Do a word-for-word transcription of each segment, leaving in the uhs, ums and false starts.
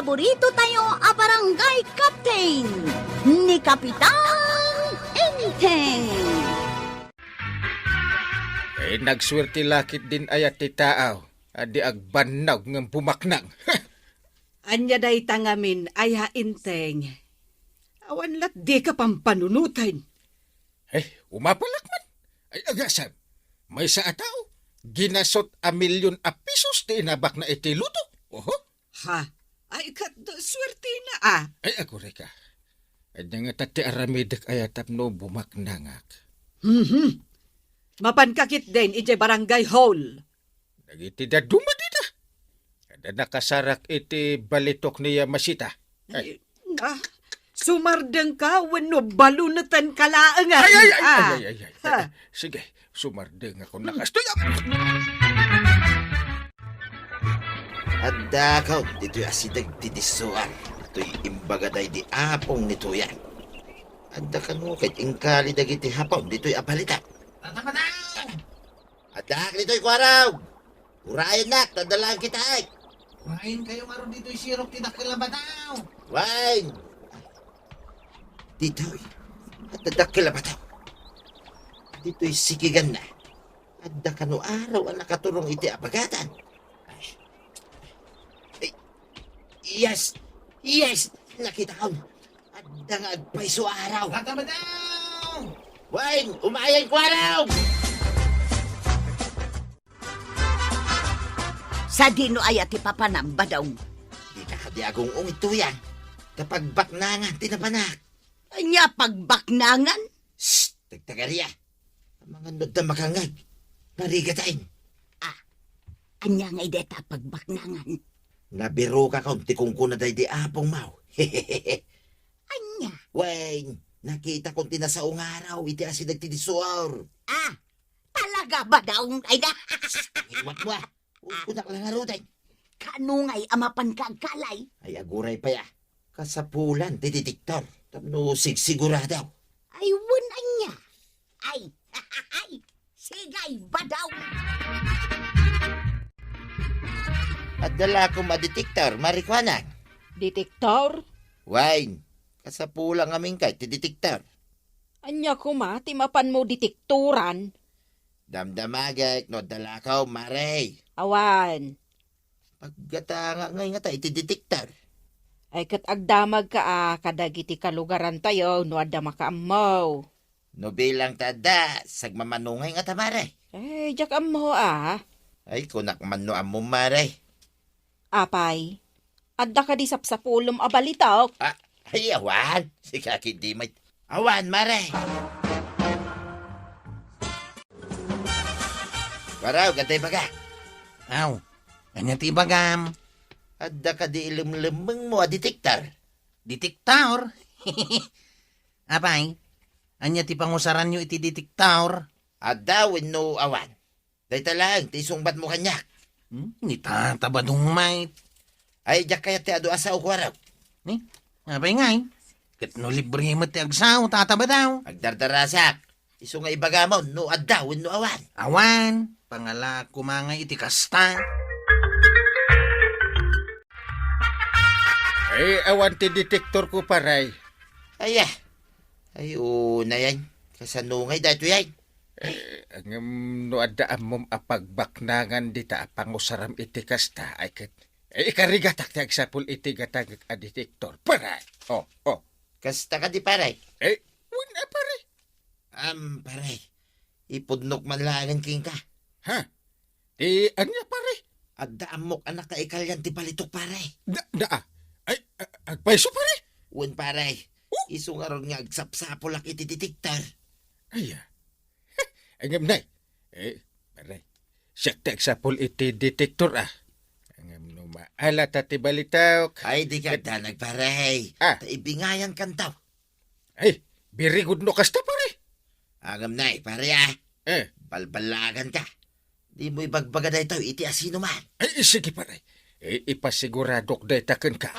paborito tayo a barangay captain, ni Kapitan Enteng. Eh, nagsuerte la ketdin aya ti taaw a di agbannog ngem bumaknang. Ania dayta ngamin aya, Enteng? Awan lat dika pampanunoten. Eh, umapalak man. Ay, agasam. Maysa a tao, ginasot a milyon a pesos ti inabakna iti luto. Oho. Ha? Ay, ket suertena, a. Ay, aguray ka. Ania ngata ti aramidek aya tapno bumaknangak? Mhm. Mapanka ketdin idiay barangay hall. Dagiti dadduma dita. Adda nakasarak iti balitok ni Yamashita. Ay. Ah, sumardengka wenno balunetenka laengen? Ay, ay, ay, ah. Ay, ay, ay, ay. Ha. Sige, sumardengakon a kastoy. Addakon ditoy asideg ti disso, a. Toy imbaga daydi apong ni Tuyan. Adda kano ket inkali dagiti hapon ditoy a balita. Tata Badang! Addak ditoy, Kuarog! Urayennak, ta adda laeng kitaek. Urayenkayo ngarud ditoy sirok ti dakkel a bataw. Wen! Ditoy, adda dakkel a bataw. Ditoy sikiganna, adda kano araw a nakaturong iti abagatan. Ay. Ay. Yes! Yes! Nakitakon! Adda nga agpayso a araw! Tata Badong! Wen, umayen, Kuarog! Sadino aya ti papanam, Badong? Dika kadi agung-ong itoyan. Ta pagbaknangan ti napanak. Ania pagbaknangan? Shh! Tagtagaria! Amangan no adda makangngeg. Narigataen. Ah, ania ngay dayta a pagbaknangan? Nabirokakon ti kunkuna daydi apongmo. Ania? Wen, nakitakon ti nasao nga araw iti asideg ti disso. Ah, talaga, Badong? Ay na! Iwatmo, a. Kunak la ngaruden. Kaano ngay a mapanka agkalay? Ay, aguray pay, a. Kasapulan ti detektor tapno sigsigurado. Ay, wen ania? Ay, ay, sige, Badong. Adda la koma detektor, Mare Kuanang. Detektor? Wen, kasapulan ngamin kay ti detektor. Ania koma ti mapanmo detektoran? Damdamagek no adda la koma, Mare. Awan. Paggatangak ngay ngata iti detektor. Ay, ket agdamagka a kadagiti kalugarantayo no adda makaammo. No bilang ta adda, sagmamano ngay ngata, Mare. Ay, diak ammo, a. Ay, kunak man no ammom, Mare. Apay, adda kadi sapsapulem a balitok? Ah, ay, awan. Sika ketdi met. Awan, Mare. Kuarog, adda ibaga. Aw, ania ti ibagam? Adda kadi ilemlemmengmo a detektor? Detektor? Apay, ania ti pangusaranyo iti detektor? Adda wenno awan? Dayta laeng ti isungbatmo kaniak. Hmm, ni Tata Badong met. Ay, diak kayat ti adu a sao, Kuarog. Ni? Apay ngay? Ket no libre met ti agsao, Tata Badong. Agdardarasak. Isu nga ibagamon no adda wenno awan. Awan. Pangalaak koma ngay iti kasta. Ay, awan ti detektorko, pare. Ay, a. Ay, unayen. Kasano ngay daytoy, ay? Eh, ngem no adda ammom a pagbaknangan dita a pangusaram iti kasta, ay ket, eh, ikarigatak ti agsapul iti gatangek a detektor, pare. Oh, oh. Kasta kadi, pare? Eh, wen a, pare. Am, pare. Ipudnok man laengen kenka. Ha? Ti ania, pare? Adda ammok a nakaikalian ti balitok, pare. Da, da, a. Ay, a-, agpayso, pare? Wen, pare. Oh? Isu ngarud nga agsapsapulak iti detektor. Ay, a. Ngem, nay. Eh, pare. Siak ti agsapul iti detektor, a. Ngem no maala ta ti balitok. Ay, dika agdanag, pare. Ah. Ta ibingayankanto. Ay, very good no kasta, pare. Ngem, nay, pare, a. Eh. Balballaaganka. Dimo ibagbaga daytoy iti asinoman. Ay, sige, pare. Eh, ipasiguradok dayta kenka.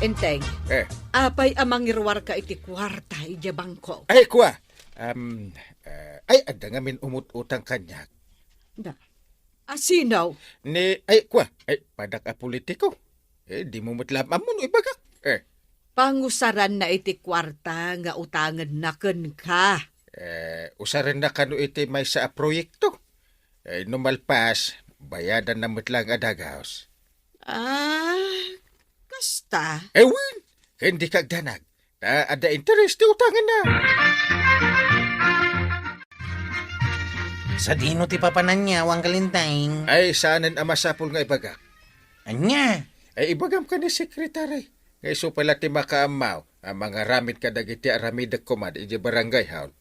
Enteng, eh, apay a mangiruarka iti kuarta idiay bangko? Ay, kua. Am, eh, ay, adda ngamin umut-utang kaniak. Da. A sino? Ni, ay, kua, ay, padak a politiko. Eh, dimo met la ammo no ibagak. Eh. Pangusaranna iti kuarta nga utangenna kenka. Eh, usarenna kano iti maysa a proyekto. Eh, no malpas, bayadanna met laeng a dagus. Ah, kasta? Eh, wen, ken dika agdanag. Ta adda interes ti utangenna. Sadino ti papananna, Angka Linteng? Ay, saanen a masapul nga ibagak. Ania? Ay, ibagam ken ni sekretary. Nga isu pay la ti makaammo a mangaramid kadagiti aramidek koma idiay barangay hall.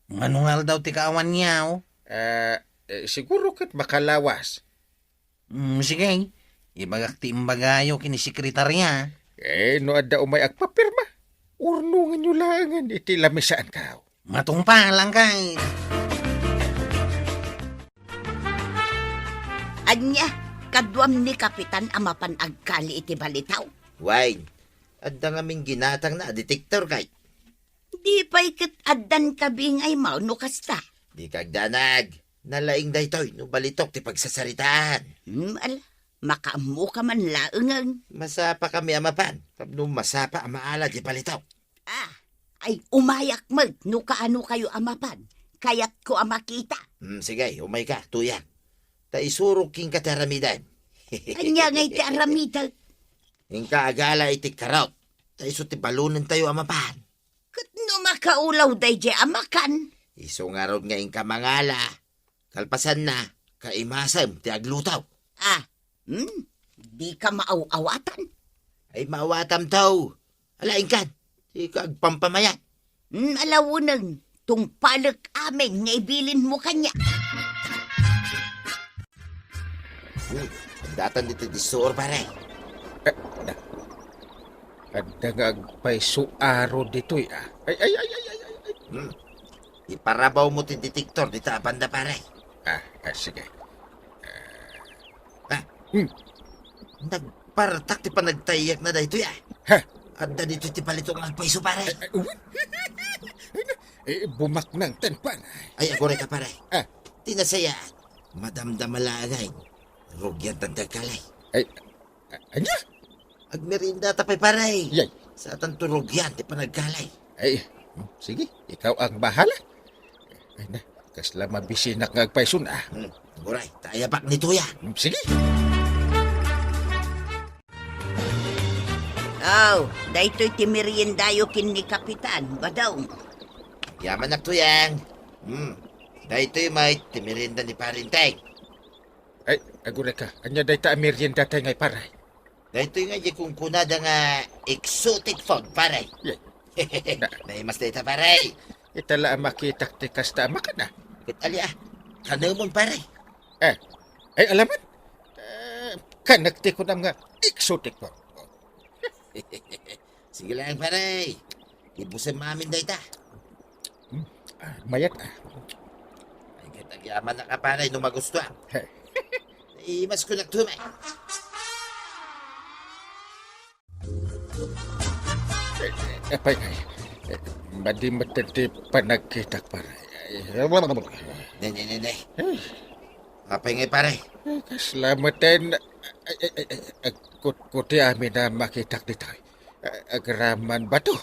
Mano nga aldaw ti kaawanyo? Ah, eh, siguro ket makalawas. Mm, sige. Ibagak ti imbagayo ken ni sekretarya. Eh, no adda umay agpapirma, urnongenyo laengen iti lamisaanko. Matungpal, Angka. Ania, kaduam ni Kapitan a mapan agkali iti balitaw? Wen, adda ngamin ginatangna a detektor kay. Di pay ket addan kabingaymo no kasta? Dika agdanag. Nalaing daytoy no balitok ti pagsasaritaan. Hmm, ala, makaammoka man laengen. Masapakami a mapan tapno masapa a maala ti balitok. Ah, ay umayak met no kaanokayo a mapan. Kayatko a makita. Hmm, sige, umayka, Tuyang. Ta isurok kenka ti aramidem. Ania ngay ti aramidek? Inka agala iti karot. Ta isu ti balonentayo a mapan. Ket no makaulaw daydiay a makan? Isu ngarud nga inka mangala. Kalpasanna, kaimasem ti agluto. Ah, hmm? Dika maaw-awatan? Ay, maawatam taw. Ala, inkan. Dika agpampamayat. Hmm, ala wenno, tungpalek amin nga ibilinmo kaniak. Hmm, datan ditoy disso, pare. Eh, na. Adda nga agpayso aro ditoy, ah. Ay, ay, ay, ay, ay, ay, ay. Hmm. Iparabawmo ti detektor dita a banda, pare. Ah, ah, sige. Ah. Hmm. Nagpartak ti panagtayyakna daytoy, ah. Ha? Adda ditoy ti balitok nga agpayso, pare. Eh, eh, uy. Eh, bumaknang tan, pare. Ay, agurayka, pare. Ah. Ti nasayaat, madamdama laeng. Rugiantan ti agkali. Ay, A-, ania? Agmeriendata pay, pare. Yay. Saatanto rugian ti panagkali. Ay, sige, ikaw ang bahala. Ay na, kasla mabisinak nga agpayson, ah. Hmm, uray, ta ayabak ni Tuyang. Hmm, sige. Aw, daytoy ti meriendayo ken ni Kapitan, Badong. Yamanak, Tuyang. Hmm, daytoy met ti merienda ni Pare Enteng. Ay, agurayka, ania dayta a meriendatayo ngay, pare? Daytoy nga di kunkunada nga exotic food, pare. Yay. Na- Naimas dayta, pare. Ita la a makitak ti kasta a makan, ah. Ket ali, ah, kanemon, pare. Eh, ay, alaman? Eh, kanek ti kunam nga exotic food. Sige lang, pare. Ibusem amin dayta. Hmm. Ah, mayat, ah. Ay, ket agyamanak a, pare, no magustuam. He. Imas ko na tume. Eh, eh, apay, ay. Eh, madi met ti panagkitak, pare. Ay, ne, ne, ne, ne. Eh. Apay ngay, pare? Eh, kasla met ten. Ay, ay, ay, ay, agkutkuti amin a makitak ditoy. A-, agraman bato.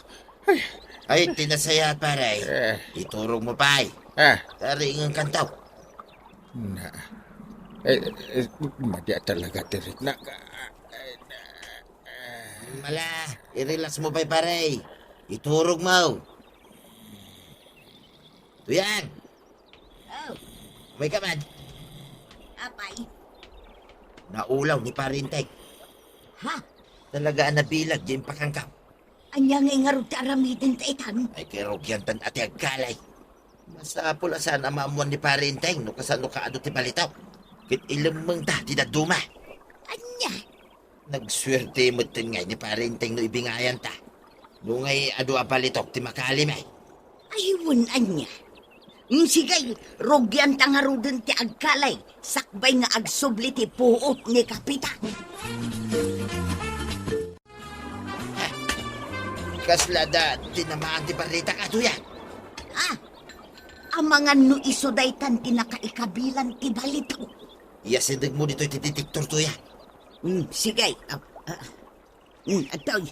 Ay. Ay, ti nasayaat, pare. Eh. Iturogmo pay. Ah. Taringenkanto. Na. Eh, eh, madi a talaga ti riknak. Ay, na. Mala, i-relaxmo pay, pare. Iturogmo. Tuyang. Oh. Umayka man. Apay? Naulaw ni Pare Enteng. Ha? Talaga a nabilag di impakangkaw. Ania ngay ngarud ti aramidenta itan? Ay, kay rugiantan a ti agkali. Masapul a saan a maammuan ni Pare Enteng no kasano kaadu ti balitok. Ket ilemmengta ti dadduma. Ania? Nagsuerte metten ngay ni Pare Enteng no ibingayanta. No ngay adu a balitok ti makali met. Ay, wen ania. Mm, sige, rugianta ngaruden ti agkali, sakbay nga agsubli ti puot ni Kapitan. Kasla da tinamaan ti barritak, Tuyang? Ah, amangan no isu daytan ti nakaikabilan ti balitok. Iyasindegmo ditoy ti detektor, Tuyang. Hmm, sige. Ah, ah. Hmm, adtoy.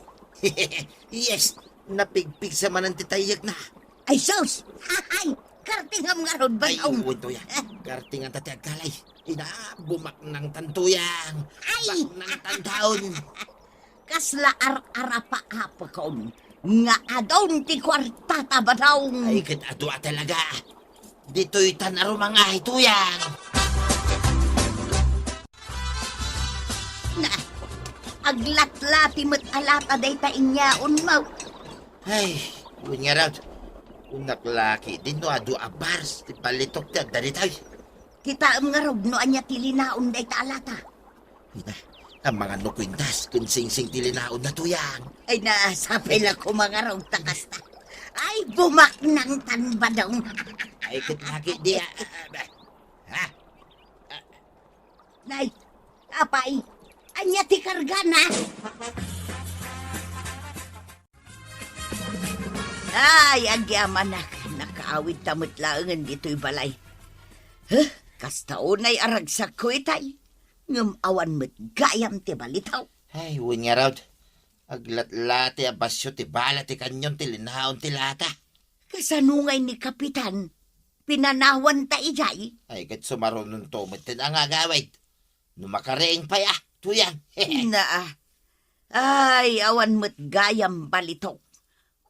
Yes, napigpigsa manen ti tayyekna. Ay, sus! Ay, kartingam ngarud, Ay, Badong. Wen, Tuyang. Kartinganta ti agkalay. Ina, bumaknangtan, Tuyang. Ay! Bumaknangtan taon. Kasla ar-arapaapakon nga adun ti kuartata, Badong. Ay, ket adu a talaga. Ditoy ta narumangahay, Tuyang. Na, aglatlati met a lata dayta inyaonmo. Ay, wen ngarud. Kunak la ketdin no adu a bars ti balitok ti adda ditoy. Kitaem ngarud no ania ti linaon dayta a lata. Amangan no kwintas ken singsing ti linaonna, Tuyang. Ay, na, sapay la koma ngarud ta kasta. Ay, bumaknangtan, Badong. Ay, ket laki di, ah, ah, ah, ha? Nay, apay, ania ti kargana? Ay, agyamanak, nakaawidta met laengen ditoy balay. Huh, kasta unay a ragsakko itay, ngem awan met gayam ti balitok. Ay, wen ngarud, aglatlati a basio ti bala ti kanyon ti linaon ti lata. Kasano ngay ni Kapitan? Pinanawanta idiay? Ay, ket sumarunonto met nga agawid. No makariing pay a, Tuyang. Naa. Ay, awan met gayam balitok.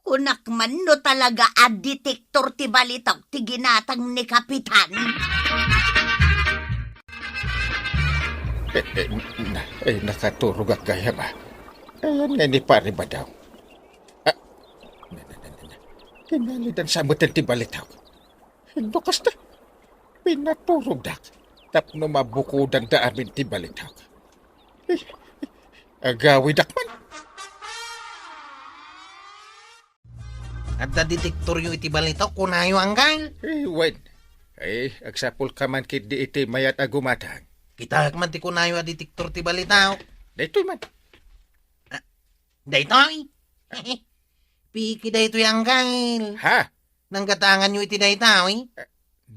Kunak man no talaga a detektor ti balitok ti ginatang ni Kapitan. Eh, eh, na, eh, nakaturogak gayam, ah. Ayan nga ni Pare Badong. Ah, na, na, na, na, na. Kinalidan sa meten ti balitok. No kasta, pinaturogdak tapno mabukodanda amin ti balitok. Eh, agawidak man. Adda detektoryo iti balitok, kunayo, Anggal? Eh, wen. Eh, agsapulka man ketdi iti mayat a gumatang. Kitaek man ti kunayo a detektor ti balitok. Daytoy man. Ah, daytoy? Piki daytoy, Anggal. Ha? Nanggatanganyo iti daytoy? Eh,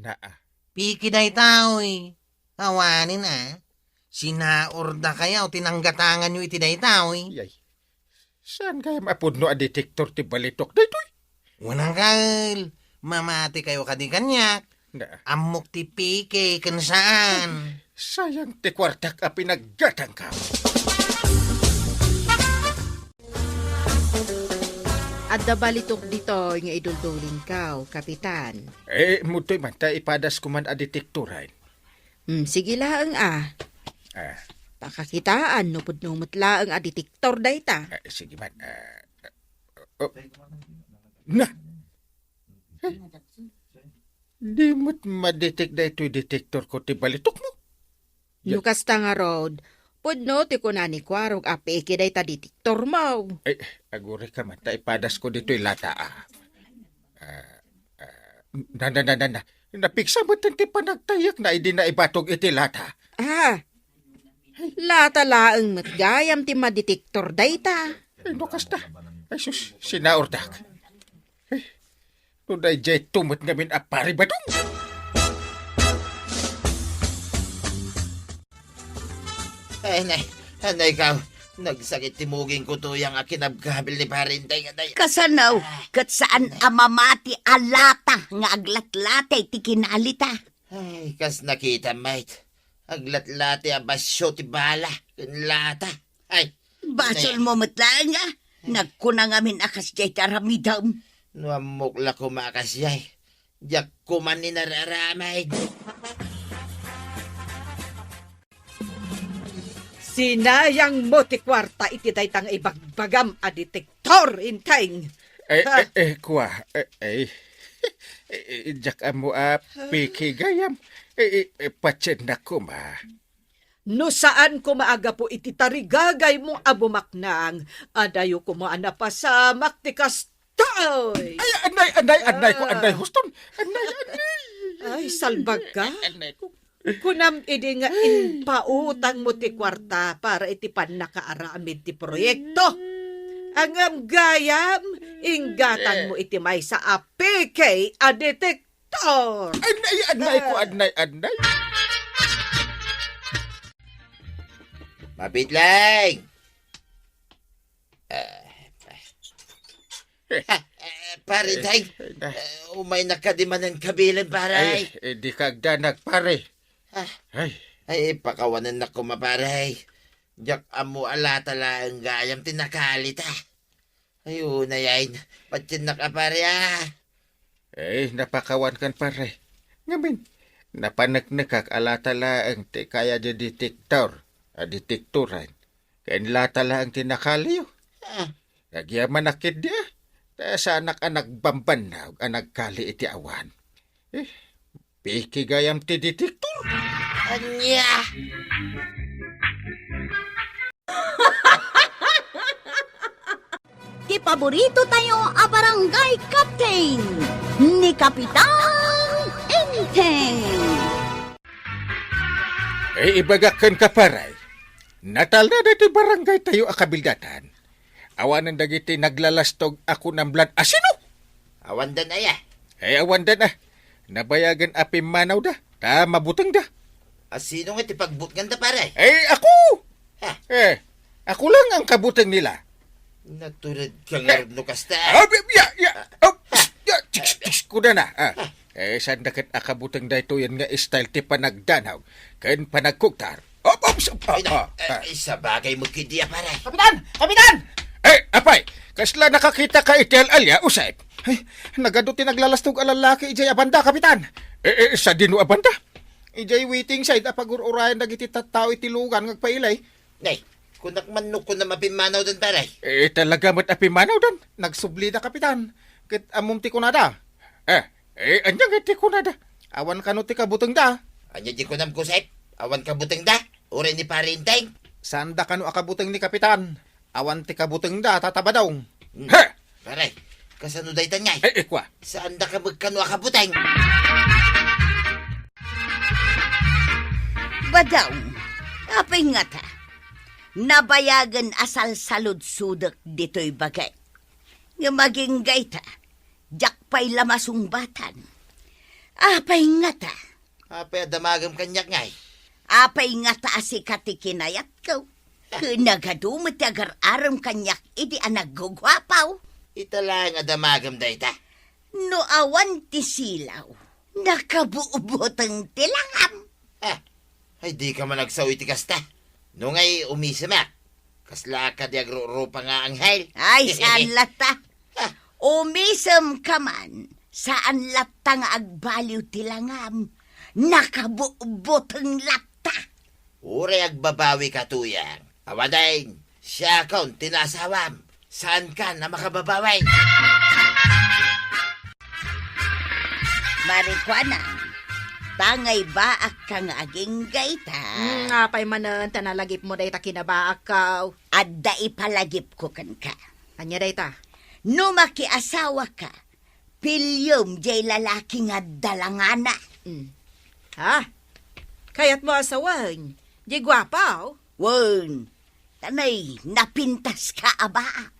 naa. Piki daytoy. Awanen a. Sinaurdakayo ti nanggatanganyo iti daytoy. Yay. Saan gayam a pudno a detektor ti balitok daytoy? Wen, Anggal, mamatikayo kadi kaniak. Na. Ammok ti piki ken saan. Sayang ti kuartak a pinaggatangko. Adda balitok ditoy nga iduldulingko, Kapitan. Eh, mutoy man ta ipadasko man a detektoren. Hmm, sige laeng a. Ah. Pakakitaan no pudno met laeng a detektor dayta. Ah, sige man. Ah, oh. Na! Di met madetek daytoy detektorko ti balitokmo. No kasta ngarud, pudno ti kuna ni Kuarog a peke dayta detektormo. Ay, agurayka man ta ipadasko ditoy lata, ah. Ah, ah, na, na, na, na, na. Napigsa met ti panagtayyekna idi naibatog iti lata. Ah, lata laeng met gayam ti madetektor dayta. Ay, no kasta. Ay, sus, sinaurdak. Eh, no daydiay to met ngamin a Pari Badong. Ay, nay, anay ka. Nagsakit ti mugingko, Tuyang, a kinabkabil ni Pari Inday nga day. Kasano? Ah. Ket saan a mamati a lata nga aglatlatay ti kinalita? Ay, kas nakita, mate. Aglatlatay a basio ti bala ken lata. Ay, basolmo met laeng a. Nagkuna ngamin a kasdiay ti aramidem. No ammok la koma a kasdiay, diak koma ni nararamid. Sinayangmo ti kuarta iti dayta nga ibagbagam a detektor, Enteng. Eh, eh, eh, kua, eh, eh. Eh, eh, diak ammo a piki gayam. Eh, eh, eh, patiennak koma. No saan koma a gapu iti tarigagaymo a bumaknang, adayo koma a napasamak ti kastoy. Ay, anay, anay, anay ko, anay, huston. Anay, anay. Ay, salbagka. Anay ko. Kunam idi nga impautangmo ti kuarta para iti pannakaaramid ti proyekto. Ngem gayam, inggatanmo iti maysa a peke a detek- Tor! Anay, anay ko, anay, anay. Abitleng! Ah, ah, ah, pare, eh, Teng, eh, na- eh, umaynak kadi manen kabilen, pare. Ay, eh, di ka agdanag, pare. Ah. Ay. Ay, pakawanennak koma, pare. Diak ammo a lata laeng gayam ti nakalita. Ay, unay, ay, patiennak a, pare, ah. Eh, napakawankan, pare. Ngamin, napaneknekak a lata laeng ti kaya di detektor, a detektoran. Ken lata laeng ti nakaliyo. Ah. Agyamanak ketdi, ah. Ta saanak a nagbambannog a nagkali iti awan. Eh, peke gayam ti detektor. Ania? Ti paborito tayo a barangay captain, ni Kapitan Enteng. Eh, ibagak kenka, pare. Natalna daytoy barangay tayo a kabildatan. Awanen dagiti naglalastog a kunam lan asino? Awandan aya? Eh, awandan a. Nabayagen a pimmanawda, ta mabutengda. Asino nga ti pagbutnganda, pare? Eh, ako! Ha? Eh, ako lang ang kabuteng nila. Natured ka nga no kasta. Ah, ya, ya, ya. Ah, ah, psst, ya, chicks, chicks, kuda na. Ah. Eh, saan da ket a kabuteng daytoyen nga style ti panagdanag ken panagkugtar? Op, op, op, Ay, ah, na, ah, eh, ah. Ay, sabagay mo kidia, pare. Kapitan! Kapitan! Eh, apay, kasla nakakita ka iti al-alia, Usep? Ay, nagadu ti naglalastog a lalaki idiay abanda, Kapitan. Eh, eh, sadino abanda? Idiay waiting shed a pagur-urayan dagiti tattao iti lugan nga agpailay. Nay, kunak man no kunam a pimmanawdan, pare. Eh, talaga met a pimmanawdan. Nagsublida, Kapitan. Ket ammom ti kunada. Eh, eh, ania nga ti kunada? Awan kano ti kabutengda. Ania di kunam, Usep? Awan kabutengda? Uray ni Pare Enteng? Saanda kano a kabuteng ni Kapitan. Awan ti kabutengda, Tata Badong. Hmm. He! Pare, kasano daytan ngay? Eh, eh, kua. Saanda ka met kano a kabuteng? Badong, apay ngata? Nabayagen a salsaludsodek ditoy bagik. Ngem agingga ita, diak pay la masungbatan. Apay ngata? Apay a damagem kaniak ngay? Apay ngata a sika ti kinayatko? Ken nagadu met ti agar-arem kaniak idi a nagguguapaw? Ita laeng a damagem dayta. No awan ti silaw, nakabubuoteng ti langam. Ah, ay, di ka man agsao iti kasta. No ngay umisemak, kasla kadi agrurupa nga anghel. Ay, saan latta? Ah. Umisem ka man, saan latta nga agbaliw ti langam. Nakabubuoteng latta. Uray agbabawi ka, Tuyang. Awanen, siakon ti naasawam. Saankan a makababawi. Marikuana, tangay baak ka nga agingga ita. Hmm, apay manen ta nalagipmo dayta kinabaakko? Adda ipalagipko kenka. Ania dayta? No makiasawa ka, piliem jay lalaki nga adda langana. Hmm. Ha? Kayatmo a sawen jay guapo? Wen, ta nay napintas ka a baa.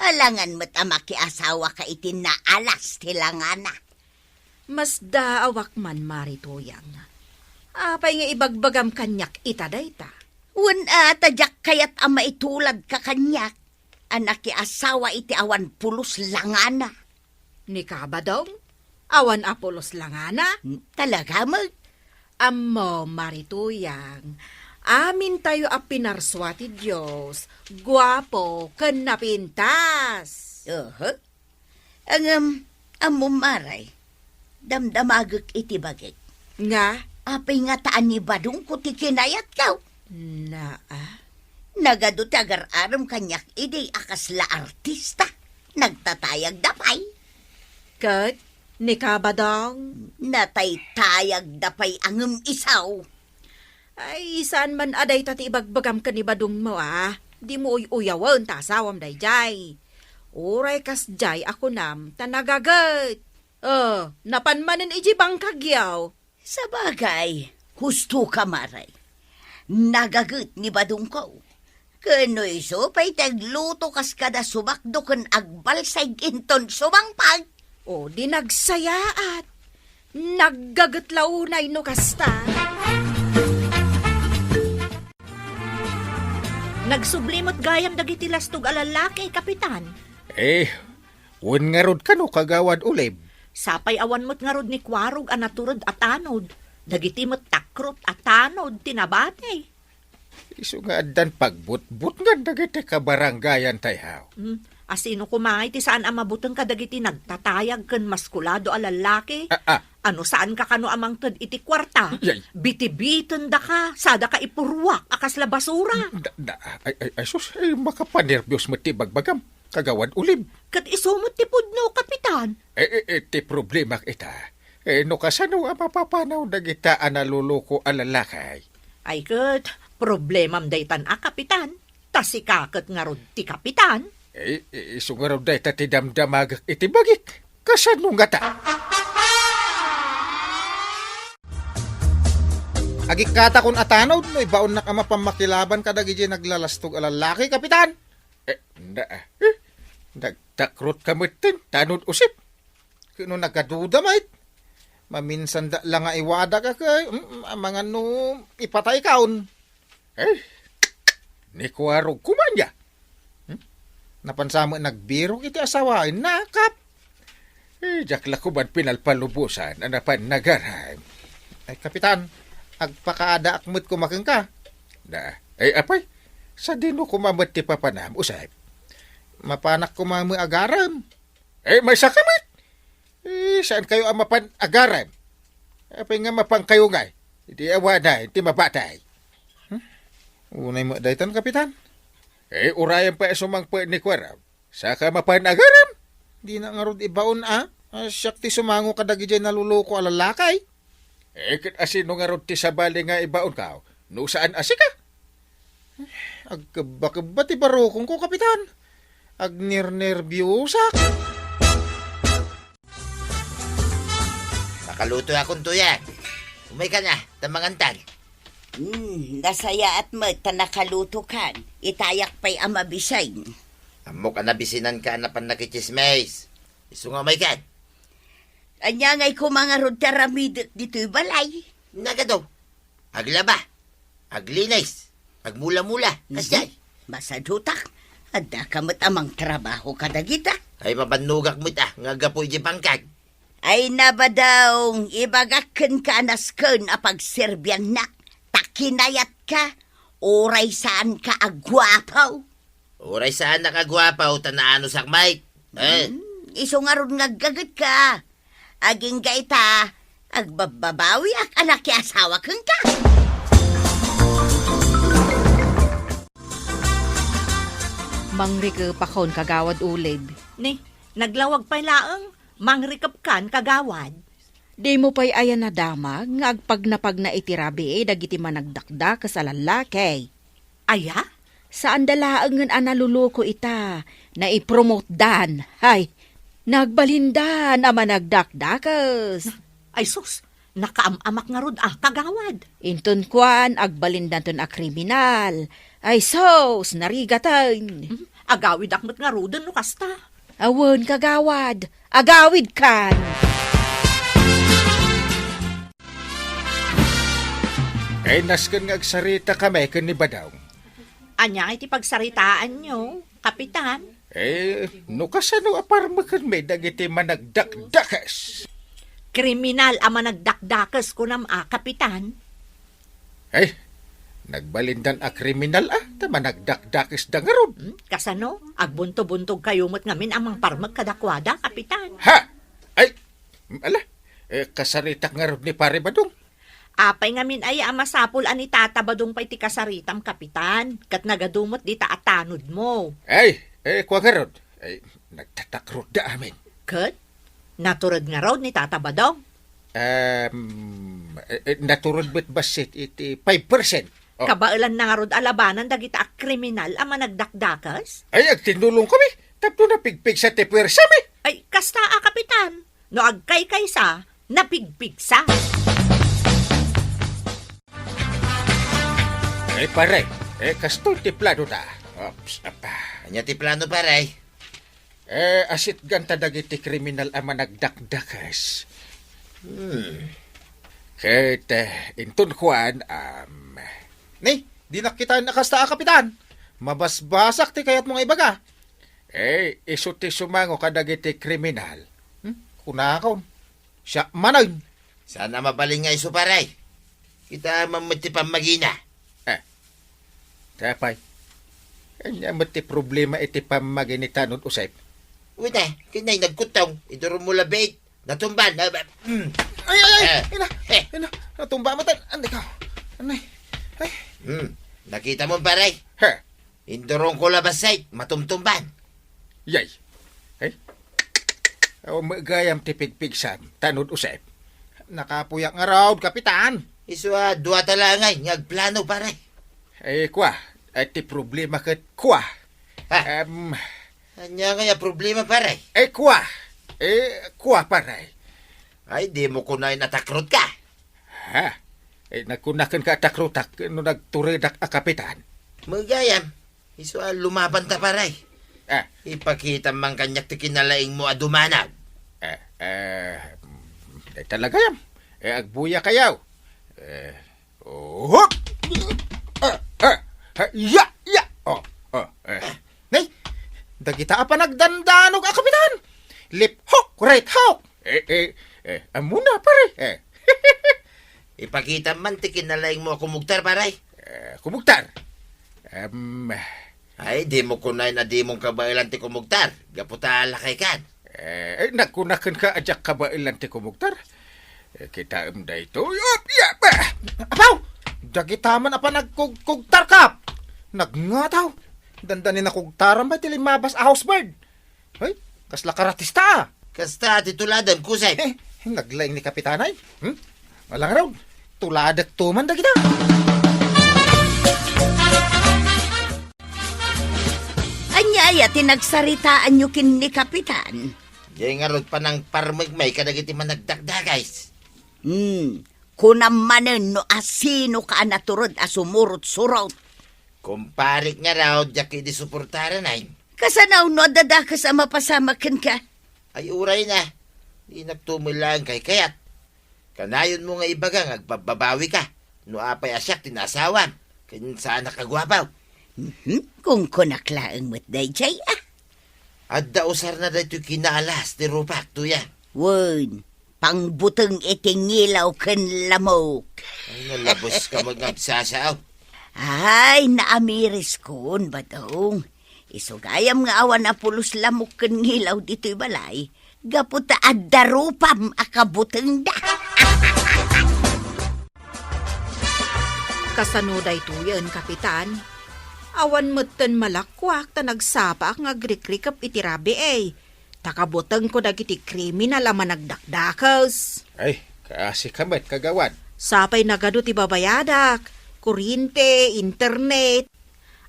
Alangan met a makiasawa ka iti naalas ti langana. Masdaawak man, Mari Tuyang. Apay nga ibagbagam kaniak ita dayta? Wen a, ta diak kayat a maitulad ka kaniak a nakiasawa iti awan pulos langana. Ni Kabadong, awan a pulos langana? Talaga met? Ammo, Mari Tuyang, amintayo a pinarsua ti Dios, guapo ken napintas. Aha. Ngem, ammom, Mari, damdamagek iti bagik. Nga? Apay ngata a ni Badongko ti kinayatko? Naa. Nagadu ti agar-arem kaniak idi a kasla artista. Nagtatayagda pay. Ket ni Kabadong? Nataytayagda pay a ngem isu. Ay, saan man a dayta ti ibagbagam ken ni Badongmo a. Dimo uy-uyawen ta asawam daydiay. Uray kasdiay a kunam ta nagaget. Oh, napan manen idiay bangkagyo. Sabagay, husto ka, Mari. Nagaget ni Badongko. Ken no isu pay ti agluto kas kada sumakdo ken agbalsay inton sumangpet. O, di nagsayaat. Naggaget la unay no kasta. Nagsubli met gayam dagiti lastog a lallaki, Kapitan. Eh, wen ngarud kano, Kagawad Ulib? Sapay awan met ngarud ni Kuarog a natured a tanod. Dagiti met takrot a tanod ti nabati. Isu nga addan pagbutbutngan dagiti kabarangayan tayo. Hmm, asino koma iti saan a mabuteng kadagiti nagtatayag ken maskulado a lallaki? Ah, ah. Ano, saan ka kano a mangted iti kuarta? Yay. Bitibitendaka, sadaka ipurruak a kasla basura. Da, da, ay, ay, ay, sus, ay, makapanerbios met ti bagbagam, Kagawad Ulib. Ket isu met ti pudno, Kapitan. Eh, eh, eh, ti problema ita. Eh, no kasano a mapapanaw dagita a naluluko a lalaki? Ay ket, problemam daytan a, Kapitan. Ta sika ket ngarud ti Kapitan. Eh, eh, isu ngarud dayta ti damdamagek iti bagik. Kasano ngata? Agikkatakon a tanod no ibaonnak a mapan makilaban kadagiti naglalastog a lallaki, Kapitan. Eh, na, eh, nagtakrot ka metten, tanod usip. Ket no nagaduda met, maminsan da la nga iwadak a kay, mm, amangan no ipatay kaon. Eh, ni Kuarog koma ania? Hmm? Napansa met nagbirok iti asawaen, nakap. Eh, diak la koma pinalpalubosan a napan nagaram. Ay, Kapitan, agpakaadaak met koma kenka. Da, ay, apay, sadino koma met ti papanam, usep? Mapanak koma met agaram. Eh, maysa ka met. Eh, saan kayo a mapan agaram? Apay nga mapan kayo ngay? Iti awanan ti mabatay. Hmm? Unay met daytan, Kapitan. Eh, urayan pay a sumangpet ni Kuarog. Saka mapan agaram? Dina ngarud ibaon a. Ah, siak ti sumango kadagiti naluluko a lalaki. Eh, ket asino ngarud ti sabali nga ibaonka? No saan a sika? Agkebba-kebba ti barukongko, Kapitan. Agnernerbiosak. Nakaluto akon tuya. Umay ka na, ta mangantan. Hmm, nasayaat met ta nakaluto kan. Itayak pay a mabisin. Ammok a nabisinanka a napan nakichismis. Isu nga umay kan. Ania ngay koma ngarud ti aramidek ditoy balay? Nagado. Aglaba. Aglinis. Agmula-mula. Kasdiay. Mhm. Masadutak. Adda ka met a mangtrabaho kadagita. Ay, mabannogak met a, nga gapu iti bangkag. Ay, nabadong, ibagak kenka a nasken a pagserbiannak. Ta kinayatka, uray saanka a guapo. Uray saanak a guapo ta naanusak met. Eh? Hmm, isu ngarud nga aggagetka. Agingga ita, agbabbabawiak a nakiasawa kenka. Mangrikepakon, Kagawad Ulib. Ni, naglawag pay laeng, mangrikepkan, Kagawad. Dimo pay aya nadamag nga agpagnapagna iti rabii dagiti managdakdakes a lallaki? Aya? Saanda laengen a naluluko ita, naipromotedan. Hay, nagbalindan a managdakdakes. Ay sus, nakaam-amak ngarud a, Kagawad. Inton kuan, agbalindanton a kriminal. Ay sus, narigaten. Hmm, agawidak met ngaruden no kasta. Awan, Kagawad. Agawidkan. Ay, nasken nga agsarita kami ken ni Badong. Ania iti pagsaritaanyo, Kapitan? Eh, no kasano a parmekenmi dagiti managdakdakes? Kriminal a managdakdakes, kunam a, Kapitan? Eh, nagbalindan a kriminal a, ta managdakdakesda ngarud. Hmm, kasano? Agbunto-buntog kayo met ngamin a mangparmek kadakuada, Kapitan. Ha? Ay, ala, eh, kasaritak ngarud ni Pare Badong. Apay ngamin aya a masapul a ni Tata Badong pay ti kasaritam, Kapitan, ket nagadu met dita a tanodmo. Ay, eh, kua ngarud. Ay, nagtatakrotda amin. Ket? Natured ngarud ni Tata Badong? Um, eh, eh, natured met bassit iti five percent. Oh. Kabaelanna ngarud a labanan dagita a kriminal a managdakdakes? Ay, agtinnulongkami tapno napigpigsa ti puersami. Ay, kasta a, Kapitan. No agkaykaysa, napigpigsa. Eh, pare, eh, kastoy ti planota. Ops, apa. Ania ti plano, pare? Eh, asitganta dagiti kriminal a managdakdakes. Hmm. Ket, eh, inton kuan, um, Ni, dinak kitaen a kasta a, Kapitan. Mabasbasak ti kayatmo nga ibaga. Eh, isu ti sumango kadagiti kriminal. Hmm? Kunakon. Siak manen. Saan a mabalin nga isu, pare. Kitaem met ti pammagina. Eh, apay. Ania met ti problema iti pammagi ni Tanod Josep? Wen, eh, ket nay nagkuttong. Idurom mo labiit. Natumban. Ah, ba-, mm. Ay, ay, ay! Eh. Ina! Eh. Ina! Natumba met. Anday ka. Anay. Ay. Hmm. Nakita mo, pare? He. Indurong ko la bassit, matumtumban. Yay. Ay. Aw, gayam ti pigpigsam, Tanod Josep. Nakapuyak ngarud, Kapitan. Isu a, dua ta laeng nga agplano, pare. Eh, kua. Ay, ti problema ket kua. Ha? Em. Ania nga ya problema, pare? Eh, kua. Eh, kua, pare. Ay, dimo kunaen a takrotka. Ha? Eh, nagkunaken ka a takrotak no nagturedak a kapitan? Magayam. Isu a lumabanta, pare. Ah. Ipakitam man kaniak ti kinalaingmo a dumanaw. Eh, eh, mm, eh, talaga yam. Eh, agbuya kayaw. Eh, oh, hop! Ah, ah, ah, ya, ya! Oh, oh, eh. Nay, dagita a panagdandanog a kapitan! Left hook, right hook! Eh, eh, eh, ammona, pare. Eh. Ipakitam man ti kinalaingmo a kumugtar, pare. Eh, kumugtar? Em. Ay, dimo kunaen a dimon kabaelan ti kumugtar. Gapu ta lakay kan. Eh, eh, nagkunaken ka a diak kabaelan ti kumugtar? Eh, kitaem daytoy. Op, ya, ba! Apaw! Dagita man a panagkugkugtar, Kap! Nagngataw! Dandani nakugtaran ba ti limabas a housebird? Ay, kasla karatista, ah. Kasta ti tuladem, kusay. Eh, naglaing ni Kapitan ay. Hmm? Alangarod, tuladek to man dagita. Ania aya ti nagsaritaanyo ken ni Kapitan? Diay ngarud panangparmekmi kadagiti managdakdakes. Hmm, kunam manen no asino ka a natured a sumurot-surot. Kumparek ngarud, diak idi suportaran ay. Kasano no adda dakes a mapasamak kenka? Ay, uray na. Dinak to met laeng kaykayat. Kanayonmo nga ibaga nga agbabbabawika no apay a siak ti naasawam ken saanak a guapo. Mhm. Kunkunak laeng met daydiay, ah. Adda usarna daytoy kinaalas ti rupak, Tuyang. Wen, pangbuteng iti ngilaw ken lamok. Ay, nalabuska met nga agsasao. Ay, naamiriskon, Badong. Isu gayam nga awan a pulos lamok ken ngilaw ditoy balay, gapu ta adda rupam a kabutengda. Kasano daytoyen, Kapitan? Awan metten malakuak ta nagsapaak nga agrikrikep iti rabii, ta kabutengko dagiti kriminal a managdakdakes. Ay, kaasika met, kagawad. Sapay nagadu ti babayadak, kuryente, internet.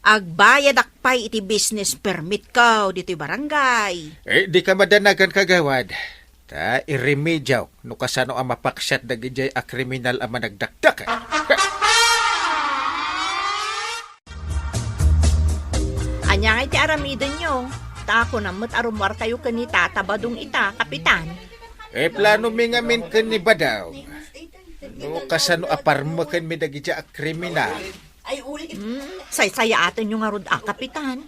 Agbayadak pay iti business permit ko ditoy barangay. Eh, dika madanagan, kagawad. Ta iremediak no kasano a mapaksiat dagidiay a kriminal a managdakdakes. Ania ngay ti aramidenyo? Ta kunam met a rummuarkayo ken ni Tata Badong ita, Kapitan. Eh, planomi ngamin ken ni Badong no kasano a parmekenmi dagidiay a kriminal. Hmm, saysayaatenyo ngarud a, Kapitan.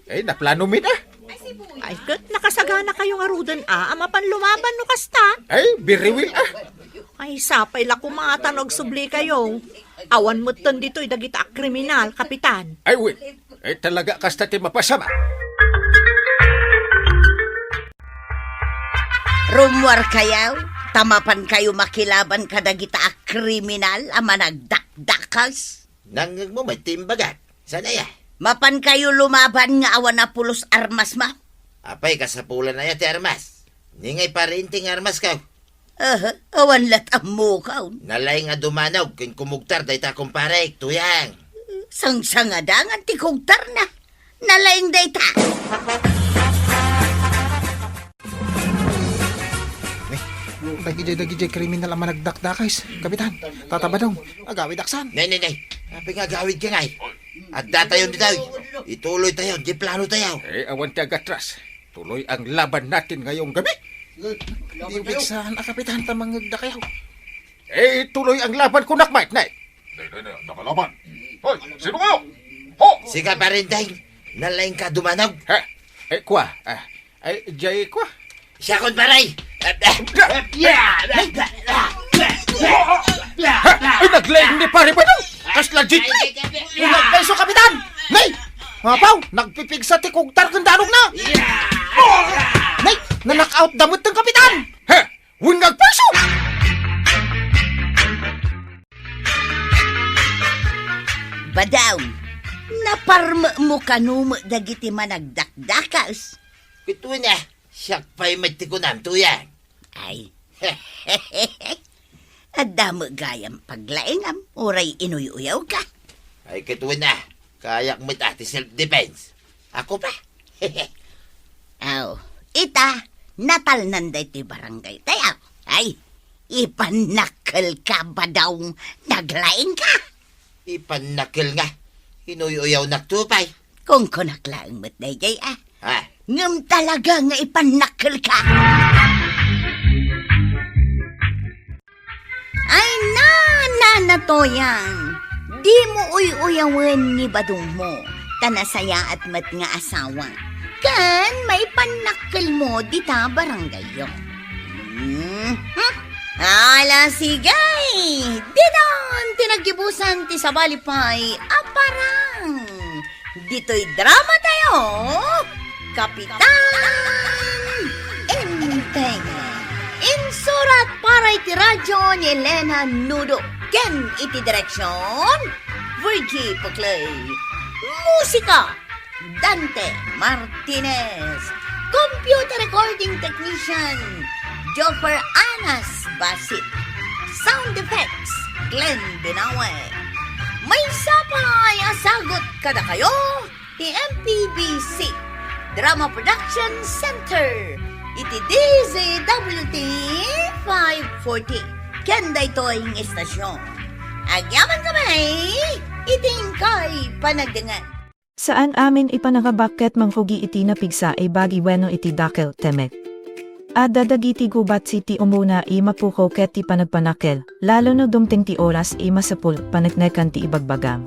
Eh, naplanomi da. Ay, ket nakasaganakayo ngaruden a, a mapan lumaban no kasta. Ay, very well, ah. Ay, sapay la koma ta no agsublikayo. Awan metten ditoy dagita a kriminal, Kapitan. Ay, wen. Eh, talaga kasta ti mapasamak. Rummuarkayo, ta mapankayo makilaban kadagita a kriminal a managdakdakes. Nangngegmo met ti imbagak. Saan aya? Mapankayo lumaban nga awan a pulos armasmo. Apay, kasapulan aya ti armas? Ni ngay pariente nga armasko. Aha, awan la't ammokon. Nalaing a dumanog ken kumugtar dayta kumparek, Tuyang. Sangsangdangan ti kugtarna. Nalaing dayta. Eh, dagidiay, dagidiay kriminal a managdakdakes, Kapitan. Tata Badong, agawidak san. Nay, nay, nay. Apay nga agawidka ngay? Addatayon ditoy. Ituloytayo diay planotayo. Eh, awan ti agatras. Tuloy ang laban natin ngayong gabi. Di ubig saan a, Kapitan, ta mangngegdakayo. Eh, tuloy ang laban, kunak, Mike, Nay. Nay, nay, nay, nakalaban. Hoy, sino kayo? Oh! Sika, Parinteng. Nalaingka dumanog. Ha? Eh, kwa? Ah, eh, jay kwa? Siakon, pare. Nay! Ha? Ay, naglaing ni Pare Badong! Kasla jay! Nagpaiso, Kapitan! Nay! Apaw, nagpipigsa ti kugtar ken danogna! Nay! Nanakaut da met ten, Kapitan! Ha? Wen nga agpaiso! Badong, naparmekmo kano met dagiti managdakdakes? Ket wen a, siak pay met ti kunam, Tuyang. Ay. Adda met gayam paglaingam, uray inuy-uyawka. Ay, ket wen a, kayak met a ti self-defense. Ako pa. Aw, ita, natalnan daytoy barangay tayo. Ay, ipannakkelka, Badong, naglaingka. Ipannakkel nga, inuy-uyawnakto pay. Kunkunak laeng met dayjay, a. Ah. Ngem talaga nga ipannakkelka. Ay, na, na, na, Tuyang, dimo uy-uyawen ni Badongmo, ta nasayaat met nga asawa, ken maipannakkelmo dita barangayyo. Mhm. Ala, sige! Didon ti naggibusan ti sabali pay a parang. Ditoy drama tayo, Kapitan Enteng. Insurat para iti radyo ni Elena Nudo ken iti direksyon, Virgie Puclay. Musika, Dante Martinez. Computer recording technician, Joffer Anas Basit. Sound effects, Glenn Binawe. Maysa pay a sagut kadakayo ti M P B C Drama Production Center iti D Z W T five forty. Ken daytoy nga istasyon, agyamankami iti inkay panagdengngeg. Saan amin ipanangabak ket mangrugi iti napigsa a bagi wenno iti dakkel, temek. Adda dagiti gubat ti umuna a mapukaw ket ti panagpanakkel, lalo no dumteng ti oras a masapul a paneknekan ti ibagbagam.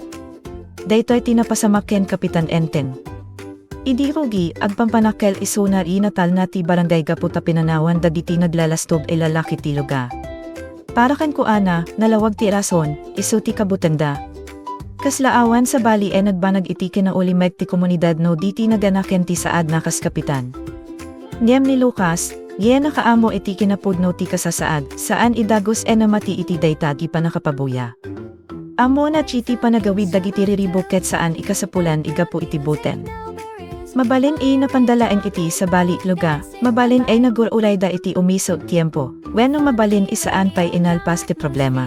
Daytoy ti napasamak ken Kapitan Enteng. Idi rugi, agpampanakkel isuna a natalna ti barangay gapu ta pinanawan dagiti naglalastog a lalaki ti lugar. Para kenkuana, nalawag ti rason, isu ti kabutengda. Kasla awan sabali a nagbanag iti kinaulimek ti komunidad no di ti naganaken ti saadna kas kapitan. Ngem ni Lucas, a nakaammo iti kinapudno ti kasasaad, saan a dagus a namati iti dayta a pannakapabuya. Ammona ti panagawid dagiti riribuk ket saan a kasapulan a gapu iti buteng. Mabalin a napanda laeng iti sabali, lugar, mabalin a nagur-urayda iti umisu a tiempo, wenno mabalin a saan pay a nalpas ti problema.